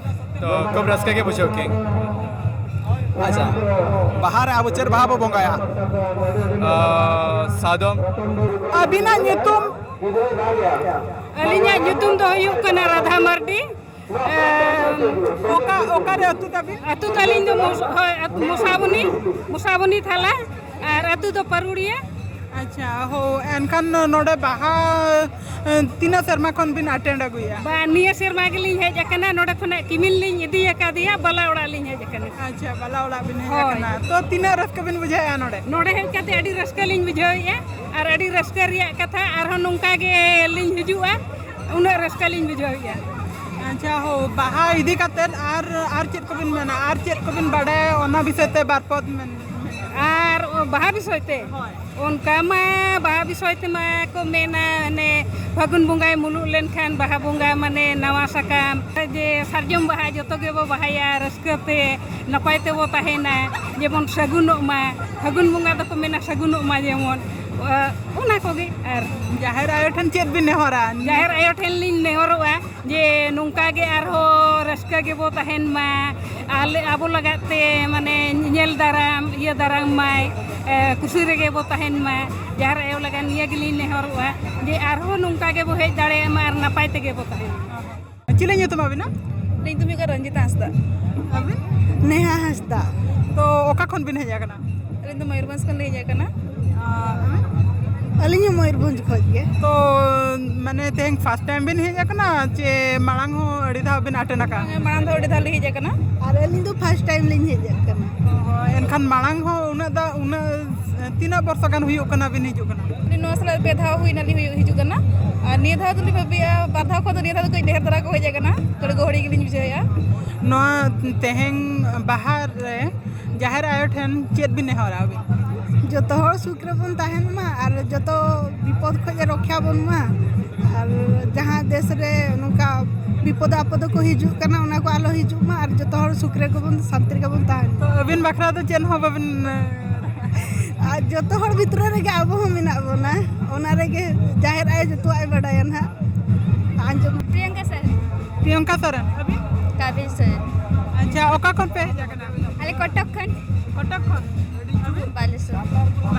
ᱛᱚ ᱠᱷᱩᱵ ᱨᱟᱹᱥᱠᱟᱹ ᱜᱮ ᱵᱩᱡᱷᱟᱹᱣ ᱠᱮᱫ᱾ ᱟᱪᱪᱷᱟ, ᱵᱟᱦᱟ ᱨᱮ ᱟᱵᱚ ᱪᱮᱫ ᱵᱟᱦᱟ ᱵᱚ ᱵᱚᱸᱜᱟᱭᱟ? ᱟ, ᱥᱟᱫᱚᱢ᱾ ᱟᱹᱵᱤᱱᱟᱜ ᱧᱩᱛᱩᱢ? ᱟᱹᱞᱤᱧᱟᱜ ᱧᱩᱛᱩᱢ ᱫᱚ ᱦᱩᱭᱩᱜ ᱠᱟᱱᱟ ᱨᱟᱫᱷᱟ ᱢᱟᱨᱰᱤ᱾ ᱮᱢ, ᱚᱠᱟ, ᱚᱠᱟᱨᱮ ᱟᱹᱛᱩ ᱛᱟᱵᱤᱱ? ᱟᱹᱛᱩ ᱛᱟᱹᱞᱤᱧ ᱫᱚ ᱢᱚᱥ-, ᱦᱳᱭ, ᱟᱹᱛᱩ ᱢᱚᱥᱟᱵᱚᱱᱤ, ᱢᱚᱥᱟᱵᱚᱱᱤ ᱛᱷᱟᱞᱟ, ᱟᱨ ᱟᱹᱛᱩ ᱫᱚ ᱯᱟᱹᱨᱩᱲᱤᱭᱟᱹ᱾ ᱟᱪᱪᱷᱟ, ᱦᱳ, ᱮᱱᱠᱷᱟᱱ ᱱᱚᱰᱮ ᱵᱟᱦᱟ, ᱮ, ᱛᱤᱱᱟᱹᱜ ᱥᱮᱨᱢᱟ ᱠᱷᱚᱱ ᱵᱤᱱ attend ᱟᱹᱜᱩᱭᱮᱫᱼᱟ? ᱵᱟ, ᱱᱤᱭᱟᱹ ᱥᱮᱨᱢᱟ ᱜᱮᱞᱤᱧ ᱦᱮᱡ ᱟᱠᱟᱱᱟ, ᱱᱚᱰᱮ ᱠᱷᱚᱱᱟᱜ ᱠᱤᱢᱤᱱ ᱞᱤᱧ ᱤᱫᱤ ᱟᱠᱟᱫᱮᱭᱟ, ᱵᱟᱞᱟ ᱚᱲᱟᱜ ᱞᱤᱧ ᱦᱮᱡ ᱟᱠᱟᱱᱟ᱾ ᱟᱪᱪᱷᱟ, ᱵᱟᱞᱟ ᱚᱲᱟᱜ ᱵᱤᱱ ᱦᱮᱡ ᱦᱳᱭ᱾ ᱟᱠᱟᱱᱟ᱾ ᱛᱚ ᱛᱤᱱᱟᱹᱜ ᱨᱟᱹᱥᱠᱟᱹ ᱵᱤᱱ ᱵᱩᱡᱷᱟᱹᱣᱮᱫᱼᱟ ᱱᱚᱰᱮ? ᱱᱚᱰᱮ ᱦᱮᱡ ᱠᱟᱛᱮ ᱟᱹᱰᱤ ᱨᱟᱹᱥᱠᱟᱹ ᱞᱤᱧ ᱵᱩᱡᱷᱟᱹᱣᱮᱫᱼᱟ, ᱟᱨ ᱟᱹᱰᱤ ᱨᱟᱹᱥᱠᱟᱹ ᱨᱮᱭᱟᱜ ᱠᱟᱛᱷᱟ, ᱟᱨᱦᱚᱸ ᱱᱚᱝᱠᱟ ᱜᱮ ᱞᱤᱧ ᱦᱤᱡᱩᱜᱼᱟ, ᱩᱱᱟᱹᱜ ᱨᱟᱹᱥᱠᱟᱹ ᱞᱤᱧ ᱵᱩᱡᱷᱟᱹᱣᱮᱫᱼᱟ᱾ ᱟᱪᱪᱷᱟ, ᱦᱳ, ᱵᱟᱦᱟ ᱤᱫᱤ ᱠᱟᱛᱮᱫ ᱟᱨ, ᱟᱨ ᱪᱮᱫ ᱠᱚᱵᱤᱱ ᱢᱮᱱᱟ? ᱟᱨ ᱪᱮᱫ ᱠᱚᱵᱤᱱ ᱵᱟᱰᱟᱭᱟ ᱚᱱᱟ ᱵᱤᱥᱚᱭ ᱛᱮ ᱵᱟᱨ ᱯᱚᱫ ᱢᱮᱱ? ᱟᱨ ᱵᱟᱦᱟ ᱵᱤᱥᱚᱭ ᱛᱮ? ᱦᱳᱭ᱾ ᱚᱱᱠᱟ ᱢᱟ ᱵᱟᱦᱟ ᱵᱤᱥᱚᱭ ᱛᱮᱢᱟ ᱠᱚ ᱢᱮᱱᱟ, ᱚᱱᱮ ᱯᱷᱟᱹᱜᱩᱱ ᱵᱚᱸᱜᱟᱭ ᱢᱩᱞᱩᱜ ᱞᱮᱱᱠᱷᱟᱱ ᱵᱟᱦᱟ ᱵᱚᱸᱜᱟ ᱢᱟᱱᱮ ᱱᱟᱣᱟ ᱥᱟᱠᱟᱢ, ᱡᱮ ᱥᱟᱨᱡᱚᱢ ᱵᱟᱦᱟ ᱡᱚᱛᱚ ᱜᱮᱵᱚ ᱵᱟᱦᱟᱭᱟ, ᱨᱟᱹᱥᱠᱟᱹ ᱛᱮ ᱱᱟᱯᱟᱭ ᱛᱮᱵᱚ ᱛᱟᱦᱮᱱᱟ, ᱡᱮᱢᱚᱱ ᱥᱟᱹᱜᱩᱱᱚᱜ ᱢᱟ, ᱯᱷᱟᱹᱜᱩᱱ ᱵᱚᱸᱜᱟ ᱫᱚᱠᱚ ᱢᱮᱱᱟ ᱥᱟᱹᱜᱩᱱᱚᱜ ᱢᱟ ᱡᱮᱢᱚᱱ, ᱚᱱᱟ ᱠᱚᱜᱮ᱾ ᱟᱨ ᱡᱟᱦᱮᱨ ᱟᱭᱳ ᱴᱷᱮᱱ ᱪᱮᱫ ᱵᱤᱱ ᱱᱮᱦᱚᱨᱟ? ᱡᱟᱦᱮᱨ ᱟᱭᱳ ᱴᱷᱮᱱ ᱞᱤᱧ ᱱᱮᱦᱚᱨᱚᱜᱼᱟ ᱡᱮ ᱱᱚᱝᱠᱟ ᱜᱮ ᱟᱨᱦᱚᱸ ᱨᱟᱹᱥᱠᱟᱹ ᱜᱮᱵᱚ ᱛᱟᱦᱮᱱ ᱢᱟ, ᱟᱞᱮ, ᱟᱵᱚ ᱞᱟᱜᱟᱫ ᱛᱮ, ᱢᱟᱱᱮ, ᱧᱮᱞ ᱫᱟᱨᱟᱢ, ᱤᱭᱟᱹ ᱫᱟᱨᱟᱢ ᱢᱟᱭ, ᱮ, ᱠᱩᱥᱤ ᱨᱮᱜᱮ ᱵᱚ ᱛᱟᱦᱮᱱ ᱢᱟ᱾ ᱡᱟᱦᱮᱨ ᱟᱭᱳ ᱞᱟᱜᱟᱫ ᱱᱤᱭᱟᱹ ᱜᱮᱞᱤᱧ ᱱᱮᱦᱚᱨᱚᱜᱼᱟ ᱡᱮ ᱟᱨᱦᱚᱸ ᱱᱚᱝᱠᱟ ᱜᱮᱵᱚ ᱦᱮᱡ ᱫᱟᱲᱮᱭᱟᱜ ᱢᱟ ᱟᱨ ᱱᱟᱯᱟᱭ ᱛᱮᱜᱮ ᱵᱚ ᱛᱟᱦᱮᱱ ᱢᱟ᱾ ᱪᱮᱫ ᱞᱤᱧ ᱧᱩᱛᱩᱢ ᱟᱵᱤᱱᱟ? ᱟᱹᱞᱤᱧ ᱧᱩᱛᱩᱢ ᱦᱩᱭᱩᱜ ᱠᱟᱱᱟ ᱨᱚᱧᱡᱤᱛᱟ ᱦᱟᱸᱥᱫᱟ᱾ ᱟᱹᱵᱤᱱ? ᱱᱮᱦᱟ ᱦᱟᱸᱥᱫᱟ᱾ ᱛᱚ ᱚᱠᱟ ᱠᱷᱚᱱ ᱵᱤᱱ ᱦᱮᱡ ᱟᱠᱟᱱᱟ? ᱟᱹᱞᱤᱧ ᱫᱚ ᱢᱚᱭᱩᱨᱵᱷᱚᱸᱡᱽ ᱠᱷᱚᱱ ᱞᱤᱧ ᱦᱮᱡ ᱟᱠᱟᱱᱟ᱾ ᱟᱨ ᱟᱹᱵᱤᱱ? ᱟᱹᱞᱤᱧ ᱦᱚᱸ ᱢᱚᱭᱩᱨᱵᱷᱚᱸᱡᱽ ᱠᱷᱚᱱ ᱜᱮ᱾ ᱛᱚ ᱢᱟᱱᱮ ᱛᱮᱦᱮᱧ ᱯᱷᱟᱥᱴ ᱴᱟᱭᱤᱢ ᱵᱤᱱ ᱦᱮᱡ ᱟᱠᱟᱱᱟ ᱪᱮ ᱢᱟᱲᱟᱝ ᱦᱚᱸ ᱟᱹᱰᱤ ᱫᱷᱟᱣ ᱵᱤᱱ ᱟᱴᱮᱱ ᱟᱠᱟᱫᱼᱟ? ᱢᱟᱲᱟᱝ ᱫᱚ ᱟᱹᱰᱤ ᱫᱷᱟᱣ ᱞᱤᱧ ᱦᱮᱡ ᱟᱠᱟᱱᱟ᱾ ᱟᱨ ᱟᱹᱞᱤᱧ ᱫᱚ ᱯᱷᱟᱥᱴ ᱴᱟᱭᱤᱢ ᱞᱤᱧ ᱦᱮᱡ ᱟᱠᱟᱱᱟ᱾ ᱚ, ᱮᱱᱠᱷᱟᱱ ᱢᱟᱲᱟᱝ ᱦᱚᱸ ᱩᱱᱟᱹᱜ ᱫᱟ ᱩᱱᱟᱹᱜ ᱛᱤᱱᱟᱹᱜ ᱵᱚᱨᱥᱚ ᱜᱟᱱ ᱦᱩᱭᱩᱜ ᱠᱟᱱᱟ ᱵᱤᱱ ᱦᱤᱡᱩᱜ ᱠᱟᱱᱟ? ᱟᱹᱞᱤᱧ ᱱᱚᱣᱟ ᱥᱟᱞᱟᱜ ᱯᱮ ᱫᱷᱟᱣ ᱦᱩᱭᱱᱟ ᱞᱤᱧ ᱦᱩᱭᱩᱜ ᱦᱤᱡᱩᱜ ᱠᱟᱱᱟ᱾ ᱟᱨ ᱱᱤᱭᱟᱹ ᱫᱷᱟᱣ ᱫᱚᱞᱤᱧ ᱵᱷᱟᱹᱵᱤᱭᱮᱜᱼᱟ ᱵᱟᱨ ᱫᱷᱟᱣ ᱠᱷᱚᱱ ᱫᱚ ᱱᱤᱭᱟᱹ ᱫᱷᱟᱣ ᱫᱚ ᱠᱟᱹᱡ ᱰᱷᱮᱨ ᱫᱷᱟᱨᱟ ᱠᱚ ᱦᱮᱡ ᱟᱠᱟᱱᱟ, ᱛᱷᱚᱲᱟ ᱜᱚᱦᱚᱲᱤ ᱜᱮᱞᱤᱧ ᱵᱩᱡᱷᱟᱹᱣᱮᱜᱼᱟ᱾ ᱱᱚᱣᱟ ᱛᱮᱦᱮᱧ ᱵᱟᱦᱟ ᱨᱮ ᱡᱟᱦᱮᱨ ᱟᱭᱳ ᱴᱷᱮᱱ ᱪᱮᱫ ᱵᱤᱱ ᱱᱮᱦᱚᱨᱟ ᱟᱹᱵᱤᱱ? ᱡᱚᱛᱚ ᱦᱚᱲ ᱥᱩᱠ ᱨᱮᱵᱚᱱ ᱛᱟᱦᱮᱱ ᱢᱟ ᱟᱨ ᱡᱚᱛᱚ ᱵᱤᱯᱚᱫ ᱠᱷᱚᱱ ᱮ ᱨᱚᱠᱷᱟ ᱵᱚᱱ ᱢᱟ᱾ ᱟᱨ ᱡᱟᱦᱟᱸ ᱫᱮᱥ ᱨᱮ ᱱᱚᱝᱠᱟ ᱵᱤᱯᱚᱫ ᱟᱯᱚᱫ ᱠᱚ ᱦᱤᱡᱩᱜ ᱠᱟᱱᱟ, ᱚᱱᱟ ᱠᱚ ᱟᱞᱚ ᱦᱤᱡᱩᱜ ᱢᱟ ᱟᱨ ᱡᱚᱛᱚ ᱦᱚᱲ ᱥᱩᱠ ᱨᱮᱜᱮ ᱵᱚᱱ, ᱥᱟᱱᱛᱤ ᱨᱮᱜᱮ ᱵᱚᱱ ᱛᱟᱦᱮᱱ ᱢᱟ᱾ ᱛᱚ ᱟᱹᱵᱤᱱ ᱵᱟᱠᱷᱨᱟ ᱫᱚ ᱪᱮᱫ ᱦᱚᱸ ᱵᱟᱵᱤᱱ ᱟᱨ ᱡᱚᱛᱚ ᱦᱚᱲ ᱵᱷᱤᱛᱨᱤ ᱨᱮᱜᱮ ᱟᱵᱚ ᱦᱚᱸ ᱢᱮᱱᱟᱜ ᱵᱚᱱᱟ, ᱚᱱᱟ ᱨᱮᱜᱮ ᱡᱟᱦᱮᱨ ᱟᱭᱳ ᱡᱚᱛᱚᱣᱟᱜ ᱮ ᱵᱟᱰᱟᱭᱟ ᱱᱟᱦᱟᱜ᱾ ᱟᱸᱡᱚᱢ᱾ ᱯᱨᱤᱭᱟᱝᱠᱟ ᱥᱚᱨᱮᱱ᱾ ᱯᱨᱤᱭᱟᱝᱠᱟ ᱥᱚᱨᱮᱱ᱾ ᱟᱹᱵᱤᱱ? ᱠᱟᱵᱤᱨ ᱥᱚᱨᱮᱱ᱾ ᱟᱪᱪᱷᱟ, ᱚᱠᱟ ᱠᱷᱚᱱ ᱯᱮ ᱦᱮᱡ ᱟᱠᱟᱱᱟ? ᱟᱞᱮ ᱠᱚᱴᱚᱠ ᱠᱷᱚᱱ᱾ ᱠᱚᱴᱚᱠ ᱠᱷᱚᱱ? ᱟᱹᱵᱤᱱ? ᱵᱟᱞᱮᱥᱚᱨ᱾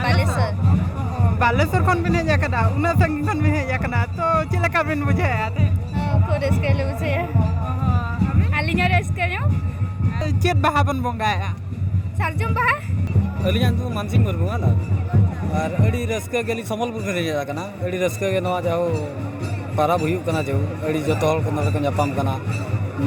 ᱵᱟᱞᱮᱥᱚᱨ᱾ ᱚ, ᱵᱟᱞᱮᱥᱚᱨ ᱠᱷᱚᱱ ᱵᱤᱱ ᱦᱮᱡ ᱟᱠᱟᱱᱟ, ᱩᱱᱟᱹᱜ ᱥᱟᱺᱜᱤᱧ ᱠᱷᱚᱱ ᱵᱤᱱ ᱦᱮᱡ ᱟᱠᱟᱱᱟ, ᱛᱚ ᱪᱮᱫ ᱞᱮᱠᱟ ᱵᱤᱱ ᱵᱩᱡᱷᱟᱹᱣᱮᱫᱼᱟ ᱛᱮᱦᱮᱧ? ᱦᱚᱸ, ᱠᱷᱩᱵ ᱨᱟᱹᱥᱠᱟᱹ ᱞᱮ ᱵᱩᱡᱷᱟᱹᱣᱮᱫᱼᱟ᱾ ᱚ, ᱟᱹᱵᱤᱱ? ᱟᱹᱞᱤᱧ ᱦᱚᱸ ᱨᱟᱹᱥᱠᱟᱹ ᱧᱚᱜ᱾ ᱪᱮᱫ ᱵᱟᱦᱟ ᱵᱚᱱ ᱵᱚᱸᱜᱟᱭᱮᱫᱼᱟ? ᱥᱟᱨᱡᱚᱢ ᱵᱟᱦᱟ᱾ ᱟᱹᱞᱤᱧᱟᱜ ᱧᱩᱛᱩᱢ ᱫᱚ ᱢᱟᱱᱥᱤᱝ ᱢᱩᱨᱢᱩ ᱠᱟᱱᱟ᱾ ᱟᱨ ᱟᱹᱰᱤ ᱨᱟᱹᱥᱠᱟᱹ ᱜᱮ, ᱟᱹᱞᱤᱧ ᱥᱚᱢᱵᱚᱞᱯᱩᱨ ᱠᱷᱚᱱ ᱞᱤᱧ ᱦᱮᱡ ᱟᱠᱟᱱᱟ᱾ ᱟᱹᱰᱤ ᱨᱟᱹᱥᱠᱟᱹ ᱜᱮ ᱱᱚᱣᱟ ᱡᱟᱦᱳ ᱯᱟᱨᱟᱵᱽ ᱦᱩᱭᱩᱜ ᱠᱟᱱᱟ, ᱡᱮᱦᱳ ᱟᱹᱰᱤ ᱡᱚᱛᱚ ᱦᱚᱲ ᱠᱚ ᱱᱚᱰᱮ ᱠᱚ ᱧᱟᱯᱟᱢ ᱠᱟᱱᱟ᱾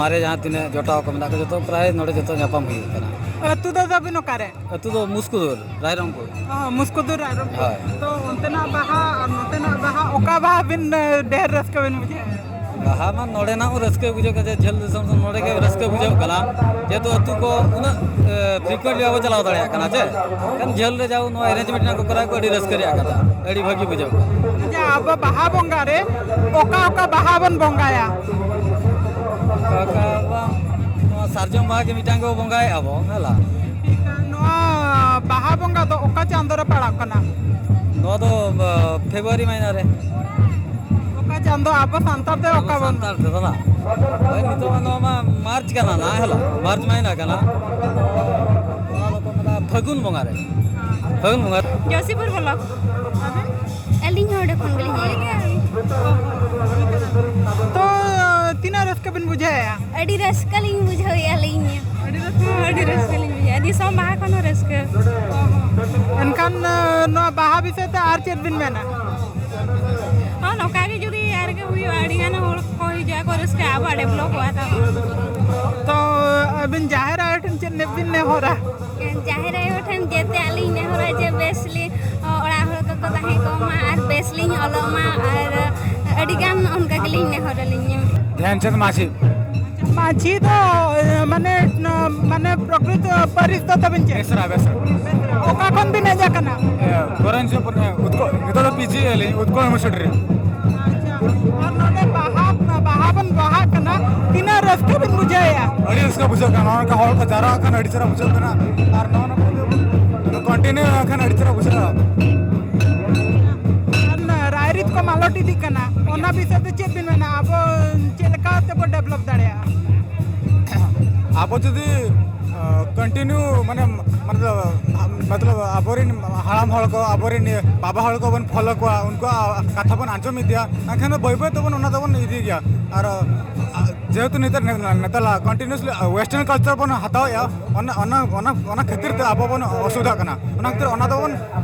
ᱢᱟᱨᱮ ᱡᱟᱦᱟᱸ ᱛᱤᱱᱟᱹᱜ ᱡᱚᱴᱟᱣ ᱠᱚ ᱢᱮᱱᱟᱜ ᱠᱚᱣᱟ, ᱡᱚᱛᱚ ᱯᱨᱟᱭ ᱱᱚᱰᱮ ᱡᱚᱛᱚ ᱧᱟᱯᱟᱢ ᱦᱩᱭᱩᱜ ᱠᱟᱱᱟ᱾ ᱟᱹᱛᱩ ᱫᱚ ᱛᱟᱵᱤᱱ ᱚᱠᱟᱨᱮ? ᱟᱹᱛᱩ ᱫᱚ ᱢᱩᱥᱠᱩᱫᱩᱨ, ᱨᱟᱭᱨᱚᱝᱯᱩᱨ᱾ ᱚ, ᱢᱩᱥᱠᱩᱫᱩᱨ ᱨᱟᱭᱨᱚᱝᱯᱩᱨ᱾ ᱦᱳᱭ᱾ ᱛᱚ ᱚᱱᱛᱮᱱᱟᱜ ᱵᱟᱦᱟ ᱟᱨ ᱱᱚᱛᱮᱱᱟᱜ ᱵᱟᱦᱟ, ᱚᱠᱟ ᱵᱟᱦᱟ ᱵᱤᱱ, ᱮ, ᱰᱷᱮᱨ ᱨᱟᱹᱥᱠᱟᱹ ᱵᱤᱱ ᱵᱩᱡᱷᱟᱹᱣᱟ? ᱵᱟᱦᱟ ᱢᱟ ᱱᱚᱰᱮᱱᱟᱜ ᱦᱚᱸ ᱨᱟᱹᱥᱠᱟᱹ ᱵᱩᱡᱷᱟᱹᱜ ᱠᱟᱱᱟ, ᱡᱮ ᱡᱷᱟᱹᱞ ᱫᱤᱥᱚᱢ ᱥᱮᱱ ᱱᱚᱰᱮ ᱜᱮ ᱨᱟᱹᱥᱠᱟᱹ ᱵᱩᱡᱷᱟᱹᱜ ᱠᱟᱱᱟ᱾ ᱡᱮᱦᱮᱛᱩ ᱟᱹᱛᱩ ᱠᱚ ᱩᱱᱟᱹᱜ, ᱮ, frequently ᱵᱟᱵᱚ ᱪᱟᱞᱟᱣ ᱫᱟᱲᱮᱭᱟᱜ ᱠᱟᱱᱟ ᱪᱮ, ᱮᱱᱠᱷᱟᱱ ᱡᱷᱟᱹᱞ ᱨᱮ ᱡᱟᱣ ᱱᱚᱣᱟ arrangement ᱠᱚ ᱠᱚᱨᱟᱣ ᱠᱚ ᱟᱹᱰᱤ ᱨᱟᱹᱥᱠᱟᱹ ᱨᱮᱭᱟᱜ ᱠᱟᱛᱷᱟ, ᱟᱹᱰᱤ ᱵᱷᱟᱹᱜᱤ ᱵᱩᱡᱷᱟᱹᱜ ᱠᱟᱱᱟ᱾ ᱟᱪᱪᱷᱟ, ᱟᱵᱚ ᱵᱟᱦᱟ ᱵᱚᱸᱜᱟ ᱨᱮ ᱚᱠᱟ ᱚᱠᱟ ᱵᱟᱦᱟ ᱵᱚᱱ ᱵᱚᱸᱜᱟᱭᱟ? ᱚᱠᱟ ᱚᱠᱟ ᱵᱟᱝ, ᱱᱚᱣᱟ ᱥᱟᱨᱡᱚᱢ ᱵᱟᱦᱟ ᱜᱮ ᱢᱤᱫᱴᱟᱝ ᱜᱮᱵᱚ ᱵᱚᱸᱜᱟᱭᱮᱫᱼᱟ ᱵᱚ, ᱦᱮᱸ ᱞᱟ? ᱱᱚᱣᱟ ᱵᱟᱦᱟ ᱵᱚᱸᱜᱟ ᱫᱚ ᱚᱠᱟ ᱪᱟᱸᱫᱳ ᱨᱮ ᱯᱟᱲᱟᱜ ᱠᱟᱱᱟ? ᱱᱚᱣᱟ ᱫᱚ, ᱟ, ᱯᱷᱮᱵᱽᱨᱩᱣᱟᱨᱤ ᱢᱟᱹᱦᱱᱟᱹ ᱨᱮ᱾ ᱚᱠᱟ ᱪᱟᱸᱫᱳ ᱟᱵᱚ ᱥᱟᱱᱛᱟᱲ ᱛᱮ ᱟᱵᱚ ᱚᱠᱟ ᱵᱚᱱ ᱥᱟᱱᱛᱟᱲ ᱛᱮᱫᱚ ᱵᱟᱝ? ᱦᱳᱭ, ᱱᱤᱛᱚᱜ ᱢᱟ ᱱᱚᱣᱟ ᱢᱟ ᱢᱟᱨᱪ ᱠᱟᱱᱟ ᱱᱟ, ᱦᱮᱸ ᱞᱟ? ᱢᱟᱨᱪ ᱢᱟᱹᱦᱱᱟᱹ ᱠᱟᱱᱟ᱾ ᱱᱚᱣᱟ ᱫᱚᱠᱚ ᱢᱮᱛᱟᱜᱼᱟ ᱯᱷᱟᱹᱜᱩᱱ ᱵᱚᱸᱜᱟ ᱨᱮ᱾ ᱯᱷᱟᱹᱜᱩᱱ ᱵᱚᱸᱜᱟ ᱨᱮ᱾ ᱡᱚᱥᱤᱯᱩᱨ ᱵᱞᱚᱠ᱾ ᱟᱹᱞᱤᱧ ᱦᱚᱸ ᱚᱸᱰᱮ ᱠᱷᱚᱱ ᱜᱮᱞᱤᱧ ᱦᱮᱡ ᱟᱠᱟᱱᱟ᱾ ᱛᱚ, ᱛᱤᱱᱟᱹᱜ ᱨᱟᱹᱥᱠᱟᱹ ᱵᱤᱱ ᱵᱩᱡᱷᱟᱹᱣᱮᱫᱼᱟ? ᱟᱹᱰᱤ ᱨᱟᱹᱥᱠᱟᱹ ᱞᱤᱧ ᱵᱩᱡᱷᱟᱹᱣᱮᱫᱼᱟ ᱟᱹᱞᱤᱧ᱾ ᱟᱹᱰᱤ ᱨᱟᱹᱥᱠᱟᱹ? ᱦᱚᱸ, ᱟᱹᱰᱤ ᱨᱟᱹᱥᱠᱟᱹ ᱞᱤᱧ ᱵᱩᱡᱷᱟᱹᱣᱮᱫᱼᱟ᱾ ᱫᱤᱥᱚᱢ ᱵᱟᱦᱟ ᱠᱷᱚᱱ ᱦᱚᱸ ᱨᱟᱹᱥᱠᱟᱹ᱾ ᱮᱱᱠᱷᱟᱱ, ᱮ, ᱱᱚᱣᱟ ᱵᱟᱦᱟ ᱵᱤᱥᱚᱭ ᱛᱮ ᱟᱨ ᱪᱮᱫ ᱵᱤᱱ ᱢᱮᱱᱟ? ᱦᱚᱸ, ᱱᱚᱝᱠᱟ ᱜᱮ ᱡᱩᱫᱤ ᱟᱨ ᱜᱮ ᱦᱩᱭᱩᱜᱼᱟ, ᱟᱹᱰᱤ ᱜᱟᱱ ᱦᱚᱲ ᱠᱚ ᱦᱤᱡᱩᱜᱼᱟ ᱠᱚ, ᱨᱟᱹᱥᱠᱟᱹ ᱟᱵᱚᱣᱟᱜ ᱰᱮᱵᱷᱞᱚᱯᱚᱜᱼᱟ ᱛᱟᱵᱚᱱ᱾ ᱛᱚ ᱟᱹᱵᱤᱱ ᱡᱟᱦᱮᱨ ᱟᱭᱳ ᱴᱷᱮᱱ ᱪᱮᱫ ᱵᱤᱱ ᱱᱮᱦᱚᱨᱟ? ᱡᱟᱦᱮᱨ ᱟᱭᱳ ᱴᱷᱮᱱ ᱡᱮᱛᱮ ᱟᱹᱞᱤᱧ ᱱᱮᱦᱚᱨᱟ ᱡᱮ ᱵᱮᱥ ᱞᱤᱧ, ᱚᱲᱟᱜ ᱦᱚᱲ ᱠᱚᱠᱚ ᱛᱟᱦᱮᱸ ᱠᱚᱜ ᱢᱟ ᱟᱨ ᱵᱮᱥ ᱞᱤᱧ ᱚᱞᱚᱜ ᱢᱟ, ᱟᱨ ᱟᱹᱰᱤ ᱜᱟᱱ ᱚᱱᱠᱟ ᱜᱮᱞᱤᱧ ᱱᱮᱦᱚᱨ ᱟᱹᱞᱤᱧ᱾ ᱫᱷᱮᱱᱪᱟᱸᱫᱽ ᱢᱟᱹᱡᱷᱤ᱾ ᱢᱟᱹᱡᱷᱤ ᱫᱚ, ᱮ, ᱢᱟᱱᱮ, ᱱᱚ-, ᱢᱟᱱᱮ ᱯᱨᱚᱠᱨᱤᱛ ᱯᱟᱹᱨᱤᱥ ᱫᱚ ᱛᱟᱵᱤᱱ ᱪᱮᱫ? ᱵᱮᱥᱨᱟ, ᱵᱮᱥᱨᱟ᱾ ᱚᱠᱟ ᱠᱷᱚᱱ ᱵᱤᱱ ᱦᱮᱡ ᱟᱠᱟᱱᱟ? ᱮ, ᱜᱚᱨᱚᱧᱡᱚᱯᱩᱨ, ᱮ, ᱩᱛᱠᱚᱞ, ᱱᱤᱛᱚᱜ ᱫᱚ ᱯᱤᱡᱤ ᱟᱹᱞᱤᱧ, ᱩᱛᱠᱚᱞ ᱤᱭᱩᱱᱤᱵᱷᱟᱨᱥᱤᱴᱤ ᱨᱮ᱾ ᱟᱪᱪᱷᱟ, ᱟᱨ ᱱᱚᱰᱮ ᱵᱟᱦᱟ, ᱵᱟᱦᱟ ᱵᱚᱱ ᱵᱟᱦᱟᱜ ᱠᱟᱱᱟ, ᱛᱤᱱᱟᱹᱜ ᱨᱟᱹᱥᱠᱟᱹ ᱵᱤᱱ ᱵᱩᱡᱷᱟᱹᱣᱮᱫᱼᱟ? ᱟᱹᱰᱤ ᱨᱟᱹᱥᱠᱟᱹ ᱵᱩᱡᱷᱟᱹᱜ ᱠᱟᱱᱟ, ᱱᱚᱜᱼᱚ ᱱᱚᱝᱠᱟ ᱦᱚᱲ ᱠᱚ ᱡᱟᱣᱨᱟ ᱟᱠᱟᱱ, ᱟᱹᱰᱤ ᱪᱮᱦᱨᱟ ᱵᱩᱡᱷᱟᱹᱜ ᱠᱟᱱᱟ᱾ ᱟᱨ ᱱᱚᱜᱼᱚ ᱱᱚᱝᱠᱟ ᱠᱚᱱᱴᱤᱱᱤᱭᱩ ᱞᱮᱱᱠᱷᱟᱱ ᱟᱹᱰᱤ ᱪᱮᱦᱨᱟ ᱵᱩᱡᱷᱟᱹᱜᱼᱟ᱾ ᱟᱨ ᱨᱟᱭᱨᱤᱛ ᱠᱚ ᱢᱟᱞᱚᱴ ᱤᱫᱤᱜ ᱠᱟᱱᱟ, ᱚᱱᱟ ᱵᱤᱥᱚᱭ ᱛᱮ ᱪᱮᱫ ᱵᱤᱱ ᱢᱮᱱᱟ? ᱟᱵᱚ ᱪᱮᱫ ᱞᱮᱠᱟ ᱛᱮᱵᱚ ᱰᱮᱵᱷᱞᱚᱯ ᱫᱟᱲᱮᱭᱟᱜᱼᱟ? ᱟᱵᱚ ᱡᱩᱫᱤ, ᱟ, ᱠᱚᱱᱴᱤᱱᱤᱭᱩ, ᱢᱟᱱᱮ, ᱢᱚᱛᱞᱚᱵ, ᱢᱚᱛᱞᱚᱵ ᱟᱵᱚᱨᱮᱱ ᱦᱟᱲᱟᱢ ᱦᱚᱲ ᱠᱚ, ᱟᱵᱚᱨᱮᱱ ᱤᱭᱟᱹ ᱵᱟᱵᱟ ᱦᱚᱲ ᱠᱚᱵᱚᱱ ᱯᱷᱚᱞᱳ ᱠᱚᱣᱟ, ᱩᱱᱠᱩᱣᱟᱜ ᱠᱟᱛᱷᱟ ᱵᱚᱱ ᱟᱸᱡᱚᱢ ᱤᱫᱤᱭᱟ, ᱮᱱᱠᱷᱟᱱ ᱫᱚ ᱵᱟᱹᱭ ᱵᱟᱹᱭ ᱛᱮᱵᱚᱱ ᱚᱱᱟ ᱫᱚᱵᱚᱱ ᱤᱫᱤ ᱜᱮᱭᱟ᱾ ᱟᱨ, ᱟ, ᱡᱮᱦᱮᱛᱩ ᱱᱮᱛᱟᱨ, ᱱᱮᱛᱟᱨ ᱠᱚᱱᱴᱤᱱᱤᱭᱩᱥᱞᱤ ᱣᱮᱥᱴᱟᱨᱱ ᱠᱟᱞᱪᱟᱨ ᱵᱚᱱ ᱦᱟᱛᱟᱣᱮᱫᱼᱟ, ᱚᱱᱟ, ᱚᱱᱟ, ᱚᱱᱟ, ᱚᱱᱟ ᱠᱷᱟᱹᱛᱤᱨ ᱛᱮ ᱟᱵᱚ ᱵᱚᱱ ᱚᱥᱩᱵᱤᱫᱷᱟᱜ ᱠᱟᱱᱟ᱾ ᱚᱱᱟ ᱠᱷᱟᱹᱛᱤᱨ ᱚᱱᱟ ᱫᱚᱵᱚᱱ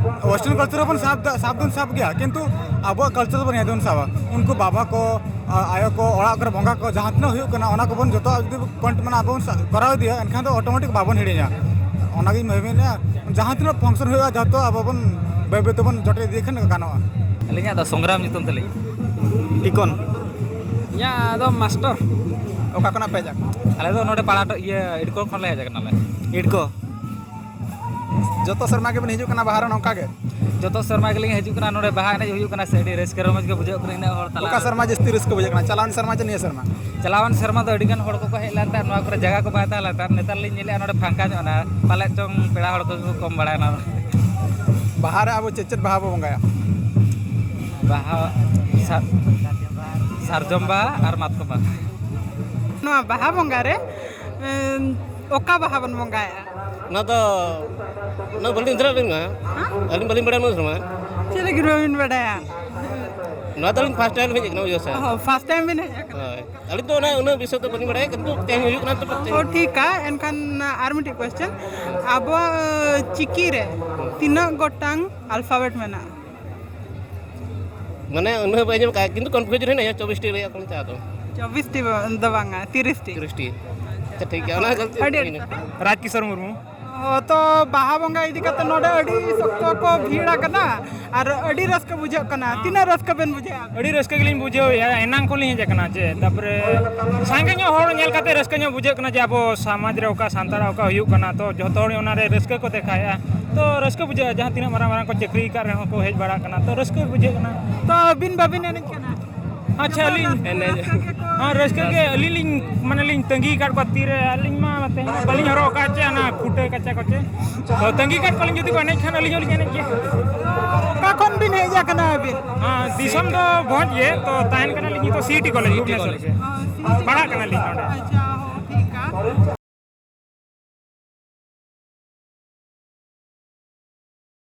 ᱣᱮᱥᱴᱟᱨᱱ ᱠᱟᱞᱪᱟᱨ ᱦᱚᱸᱵᱚᱱ ᱥᱟᱵ ᱫᱟ, ᱥᱟᱵ ᱫᱚᱵᱚᱱ ᱥᱟᱵ ᱜᱮᱭᱟ, ᱠᱤᱱᱛᱩ ᱟᱵᱚᱣᱟᱜ ᱠᱟᱞᱪᱟᱨ ᱫᱚᱵᱚᱱ ᱤᱭᱟᱹ ᱫᱚᱵᱚᱱ ᱥᱟᱵᱟ᱾ ᱩᱱᱠᱩ ᱵᱟᱵᱟ ᱠᱚ, ᱟ-, ᱟᱭᱳ ᱠᱚ, ᱚᱲᱟᱜ ᱠᱚᱨᱮ ᱵᱚᱸᱜᱟ ᱠᱚ ᱡᱟᱦᱟᱸ ᱛᱤᱱᱟᱹᱜ ᱦᱩᱭᱩᱜ ᱠᱟᱱᱟ, ᱚᱱᱟ ᱠᱚᱵᱚᱱ ᱡᱚᱛᱚᱣᱟᱜ ᱡᱩᱫᱤ ᱠᱚᱱ-, ᱢᱟᱱᱮ ᱟᱵᱚ ᱵᱚᱱ ᱥᱟ-, ᱠᱚᱨᱟᱣ ᱤᱫᱤᱭᱟ, ᱮᱱᱠᱷᱟᱱ ᱫᱚ ᱚᱴᱳᱢᱮᱴᱤᱠ ᱵᱟᱵᱚᱱ ᱦᱤᱲᱤᱧᱟ᱾ ᱚᱱᱟᱜᱤᱧ ᱢᱮᱱᱮᱫᱼᱟ, ᱡᱟᱦᱟᱸ ᱛᱤᱱᱟᱹᱜ ᱯᱷᱟᱝᱥᱚᱱ ᱦᱩᱭᱩᱜᱼᱟ, ᱡᱚᱛᱚ ᱟᱵᱚ ᱵᱚᱱ ᱵᱟᱹᱭ ᱵᱟᱹᱭ ᱛᱮᱵᱚᱱ ᱡᱚᱴᱮᱫ ᱤᱫᱤᱭ ᱠᱷᱟᱱ ᱜᱟᱱᱚᱜᱼᱟ᱾ ᱟᱹᱞᱤᱧᱟᱜ ᱫᱚ ᱥᱚᱝᱜᱨᱟᱢ ᱧᱩᱛᱩᱢ ᱛᱟᱹᱞᱤᱧ᱾ ᱴᱤᱠᱚᱱ᱾ ᱤᱧᱟᱹᱜ ᱫᱚ ᱢᱟᱥᱴᱚᱨ᱾ ᱚᱠᱟ ᱠᱷᱚᱱᱟᱜ ᱯᱮ ᱦᱮᱡ ᱟᱠᱟᱱᱟ? ᱟᱞᱮ ᱫᱚ ᱱᱚᱰᱮ ᱯᱟᱲᱟ ᱴᱚ-, ᱤᱭᱟᱹ, ᱤᱰᱠᱚ ᱠᱷᱚᱱᱞᱮ ᱦᱮᱡ ᱟᱠᱟᱱᱟᱞᱮ᱾ ᱤᱰᱠᱚ᱾ ᱡᱚᱛᱚ ᱥᱮᱨᱢᱟ ᱜᱮᱵᱤᱱ ᱦᱤᱡᱩᱜ ᱠᱟᱱᱟ ᱵᱟᱦᱟ ᱨᱮ ᱱᱚᱝᱠᱟ ᱜᱮ? ᱡᱚᱛᱚ ᱥᱮᱨᱢᱟ ᱜᱮᱞᱤᱧ ᱦᱤᱡᱩᱜ ᱠᱟᱱᱟ, ᱱᱚᱰᱮ ᱵᱟᱦᱟ ᱮᱱᱮᱡ ᱦᱩᱭᱩᱜ ᱠᱟᱱᱟ ᱥᱮ, ᱟᱹᱰᱤ ᱨᱟᱹᱥᱠᱟᱹ ᱨᱚᱢᱚᱡᱽ ᱜᱮ ᱵᱩᱡᱷᱟᱹᱜ ᱠᱟᱱᱟ ᱤᱱᱟᱹᱜ ᱦᱚᱲ ᱛᱟᱞᱟ ᱚᱠᱟ ᱨᱮ᱾ ᱥᱮᱨᱢᱟ ᱡᱟᱹᱥᱛᱤ ᱨᱟᱹᱥᱠᱟᱹ ᱵᱩᱡᱷᱟᱹᱜ ᱠᱟᱱᱟ, ᱪᱟᱞᱟᱣᱮᱱ ᱥᱮᱨᱢᱟ ᱪᱮ ᱱᱤᱭᱟᱹ ᱥᱮᱨᱢᱟ? ᱪᱟᱞᱟᱣᱮᱱ ᱥᱮᱨᱢᱟ ᱫᱚ ᱟᱹᱰᱤ ᱜᱟᱱ ᱦᱚᱲ ᱠᱚᱠᱚ ᱦᱮᱡ ᱞᱮᱱ ᱛᱟᱦᱮᱸᱫ, ᱱᱚᱣᱟ ᱠᱚᱨᱮ ᱡᱟᱭᱜᱟ ᱠᱚ ᱵᱟᱭ ᱛᱟᱦᱮᱸ ᱞᱮᱱ ᱛᱟᱦᱮᱸᱫ, ᱱᱮᱛᱟᱨ ᱞᱤᱧ ᱧᱮᱞᱮᱫᱼᱟ ᱱᱚᱰᱮ ᱯᱷᱟᱸᱠᱟ ᱧᱚᱜ ᱮᱱᱟ, ᱯᱟᱞᱮᱫ ᱪᱚᱝ ᱯᱮᱲᱟ ᱦᱚᱲ ᱠᱚᱜᱮ ᱠᱚ ᱠᱚᱢ ᱵᱟᱲᱟᱭᱮᱱᱟ᱾ ᱵᱟᱦᱟ ᱨᱮ ᱟᱵᱚ ᱪᱮᱫ ᱪᱮᱫ ᱵᱟᱦᱟ ᱵᱚ ᱵᱚᱸᱜᱟᱭᱟ? ᱵᱟᱦᱟ, ᱥᱟᱨ-, ᱥᱟᱨᱡᱚᱢ ᱵᱟᱦᱟ ᱟᱨ ᱢᱟᱛᱠᱚᱢ ᱵᱟᱦᱟ᱾ ᱱᱚᱣᱟ ᱵᱟᱦᱟ ᱵᱚᱸᱜᱟ ᱨᱮ, ᱮᱸ, ᱚᱠᱟ ᱵᱟᱦᱟ ᱵᱚᱱ ᱵᱚᱸᱜᱟᱭᱟ? ᱚᱱᱟ ᱫᱚ ᱩᱱᱟᱹᱜ ᱵᱟᱹᱞᱤᱧ ᱩᱭᱦᱟᱹᱨ ᱞᱤᱧᱟ᱾ ᱦᱮᱸ? ᱟᱹᱞᱤᱧ ᱵᱟᱹᱞᱤᱧ ᱵᱟᱲᱟᱭᱟ ᱩᱱᱟᱹᱜ ᱥᱮᱨᱢᱟ᱾ ᱪᱮᱫ ᱞᱟᱹᱜᱤᱫ ᱵᱟᱹᱵᱤᱱ ᱵᱟᱲᱟᱭᱟ? ᱱᱚᱣᱟ ᱫᱚ ᱟᱹᱞᱤᱧ first time ᱞᱤᱧ ᱦᱮᱡ ᱟᱠᱟᱱᱟ, ᱵᱩᱡᱷᱟᱹᱣ ᱥᱮ? ᱚ, first time ᱵᱤᱱ ᱦᱮᱡ ᱟᱠᱟᱱᱟ? ᱦᱳᱭ᱾ ᱟᱹᱞᱤᱧ ᱫᱚ ᱚᱱᱟ ᱩᱱᱟᱹᱜ ᱵᱤᱥᱚᱭ ᱫᱚ ᱵᱟᱹᱞᱤᱧ ᱵᱟᱲᱟᱭᱟ, ᱠᱤᱱᱛᱩ ᱛᱮᱦᱮᱧ ᱦᱩᱭᱩᱜ ᱠᱟᱱᱟ ᱛᱚ, ᱛᱮᱦᱮᱧ ᱚ, ᱴᱷᱤᱠᱟ᱾ ᱮᱱᱠᱷᱟᱱ ᱟᱨ ᱢᱤᱫᱴᱤᱡ question, ᱟᱵᱚᱣᱟᱜ ᱪᱤᱠᱤ ᱨᱮ ᱛᱤᱱᱟᱹᱜ ᱜᱚᱴᱟᱝ alphabet ᱢᱮᱱᱟᱜᱼᱟ? ᱢᱟᱱᱮ ᱩᱱᱟᱹᱜ ᱵᱟᱹᱧ ᱟᱸᱡᱚᱢ ᱠᱟᱜᱼᱟ, ᱠᱤᱱᱛᱩ confusion ᱦᱮᱱᱟᱜᱼᱟ, ᱪᱚᱵᱵᱤᱥ ᱴᱤ ᱨᱮᱭᱟᱜ ᱠᱚ ᱢᱮᱛᱟᱜᱼᱟ ᱛᱚ᱾ ᱪᱚᱵᱵᱤᱥ ᱴᱤ ᱵᱟ-, ᱫᱚ ᱵᱟᱝᱟ, ᱛᱤᱨᱤᱥ ᱴᱤ᱾ ᱛᱤᱨᱤᱥ ᱴᱤ᱾ ᱟᱪᱪᱷᱟ, ᱴᱷᱤᱠ ᱜᱮᱭᱟ, ᱚᱱᱟ ᱜᱟᱞᱛᱤ ᱟᱹᱰᱤ ᱦᱩᱭᱱᱟ᱾ ᱟᱹᱰᱤ ᱨᱟᱡᱽ ᱠᱤᱥᱳᱨ ᱢᱩᱨᱢᱩ᱾ ᱚ, ᱛᱚ ᱵᱟᱦᱟ ᱵᱚᱸᱜᱟ ᱤᱫᱤ ᱠᱟᱛᱮ ᱱᱚᱰᱮ ᱟᱹᱰᱤ ᱥᱚᱠᱛᱚ ᱠᱚ ᱵᱷᱤᱲ ᱟᱠᱟᱱᱟ ᱟᱨ ᱟᱹᱰᱤ ᱨᱟᱹᱥᱠᱟᱹ ᱵᱩᱡᱷᱟᱹᱜ ᱠᱟᱱᱟ᱾ ᱛᱤᱱᱟᱹᱜ ᱨᱟᱹᱥᱠᱟᱹ ᱵᱮᱱ ᱵᱩᱡᱷᱟᱹᱣᱮᱫᱼᱟ? ᱟᱹᱰᱤ ᱨᱟᱹᱥᱠᱟᱹ ᱜᱮᱞᱤᱧ ᱵᱩᱡᱷᱟᱹᱣᱮᱫᱼᱟ, ᱮᱱᱟᱝ ᱠᱷᱚᱱ ᱞᱤᱧ ᱦᱮᱡ ᱟᱠᱟᱱᱟ ᱡᱮ, ᱛᱟᱨᱯᱚᱨᱮ ᱥᱟᱸᱜᱮ ᱧᱚᱜ ᱦᱚᱲ ᱧᱮᱞ ᱠᱟᱛᱮ ᱨᱟᱹᱥᱠᱟᱹ ᱧᱚᱜ ᱵᱩᱡᱷᱟᱹᱜ ᱠᱟᱱᱟ ᱡᱮ ᱟᱵᱚ ᱥᱚᱢᱟᱡᱽ ᱨᱮ ᱚᱠᱟ ᱥᱟᱱᱛᱟᱲᱟᱜ ᱚᱠᱟ ᱦᱩᱭᱩᱜ ᱠᱟᱱᱟ, ᱛᱚ ᱡᱚᱛᱚ ᱦᱚᱲ ᱚᱱᱟ ᱨᱮ ᱨᱟᱹᱥᱠᱟᱹ ᱠᱚ ᱫᱮᱠᱷᱟᱣᱮᱫᱼᱟ᱾ ᱛᱚ ᱨᱟᱹᱥᱠᱟᱹ ᱵᱩᱡᱷᱟᱹᱜᱼᱟ, ᱡᱟᱦᱟᱸ ᱛᱤᱱᱟᱹᱜ ᱢᱟᱨᱟᱝ ᱢᱟᱨᱟᱝ ᱠᱚ ᱪᱟᱹᱠᱨᱤ ᱟᱠᱟᱫ ᱨᱮᱦᱚᱸ ᱠᱚ ᱦᱮᱡ ᱵᱟᱲᱟᱜ ᱠᱟᱱᱟ, ᱛᱚ ᱨᱟᱹᱥᱠᱟᱹ ᱵᱩᱡᱷᱟᱹᱜ ᱠᱟᱱᱟ᱾ ᱛᱚ ᱟᱹᱵᱤᱱ ᱵᱟᱹᱵᱤᱱ ᱮᱱᱮᱡ ᱠᱟᱱᱟ? ᱟᱪᱪᱷᱟ, ᱟᱹᱞᱤᱧ ᱨᱟᱹᱥᱠᱟᱹ ᱜᱮ ᱠᱚ ᱦᱮᱸ, ᱨᱟᱹᱥᱠᱟᱹ ᱜᱮ ᱟᱹᱞᱤᱧ ᱞᱤᱧ, ᱢᱟᱱᱮ ᱞᱤᱧ ᱛᱟᱺᱜᱤ ᱟᱠᱟᱫ ᱠᱚᱣᱟ, ᱛᱤᱨᱮ ᱟᱹᱞᱤᱧ ᱢᱟ ᱛᱮᱦᱮᱧ ᱢᱟ ᱵᱟᱹᱞᱤᱧ ᱦᱚᱨᱚᱜ ᱟᱠᱟᱫ ᱪᱮ ᱚᱱᱟ ᱯᱷᱩᱴᱟᱹ ᱠᱟᱪᱟ ᱠᱚᱪᱮ᱾ ᱛᱚ ᱛᱟᱺᱜᱤ ᱟᱠᱟᱫ ᱠᱚᱣᱟᱞᱤᱧ, ᱡᱩᱫᱤ ᱠᱚ ᱮᱱᱮᱡ ᱠᱷᱟᱱ ᱟᱹᱞᱤᱧ ᱦᱚᱸᱞᱤᱧ ᱮᱱᱮᱡ ᱜᱮᱭᱟ᱾ ᱚᱠᱟ ᱠᱷᱚᱱ ᱵᱤᱱ ᱦᱮᱡ ᱟᱠᱟᱱᱟ ᱟᱹᱵᱤᱱ? ᱦᱮᱸ, ᱫᱤᱥᱚᱢ ᱫᱚ ᱵᱷᱚᱸᱡᱽ ᱜᱮ, ᱛᱚ ᱛᱟᱦᱮᱱ ᱠᱟᱱᱟᱞᱤᱧ ᱱᱤᱛᱚᱜ ᱥᱤ ᱤ ᱴᱤ ᱠᱚᱞᱮᱡᱽ, ᱵᱷᱩᱵᱽᱱᱮᱥᱚᱨ ᱨᱮ᱾ ᱚ, ᱥᱤ ᱤ ᱴᱤ᱾ ᱯᱟᱲᱦᱟᱜ ᱠᱟᱱᱟᱞᱤᱧ ᱱᱚᱰᱮ᱾ ᱟᱪᱪᱷᱟ, ᱦᱚᱸ, ᱴᱷᱤᱠᱟ᱾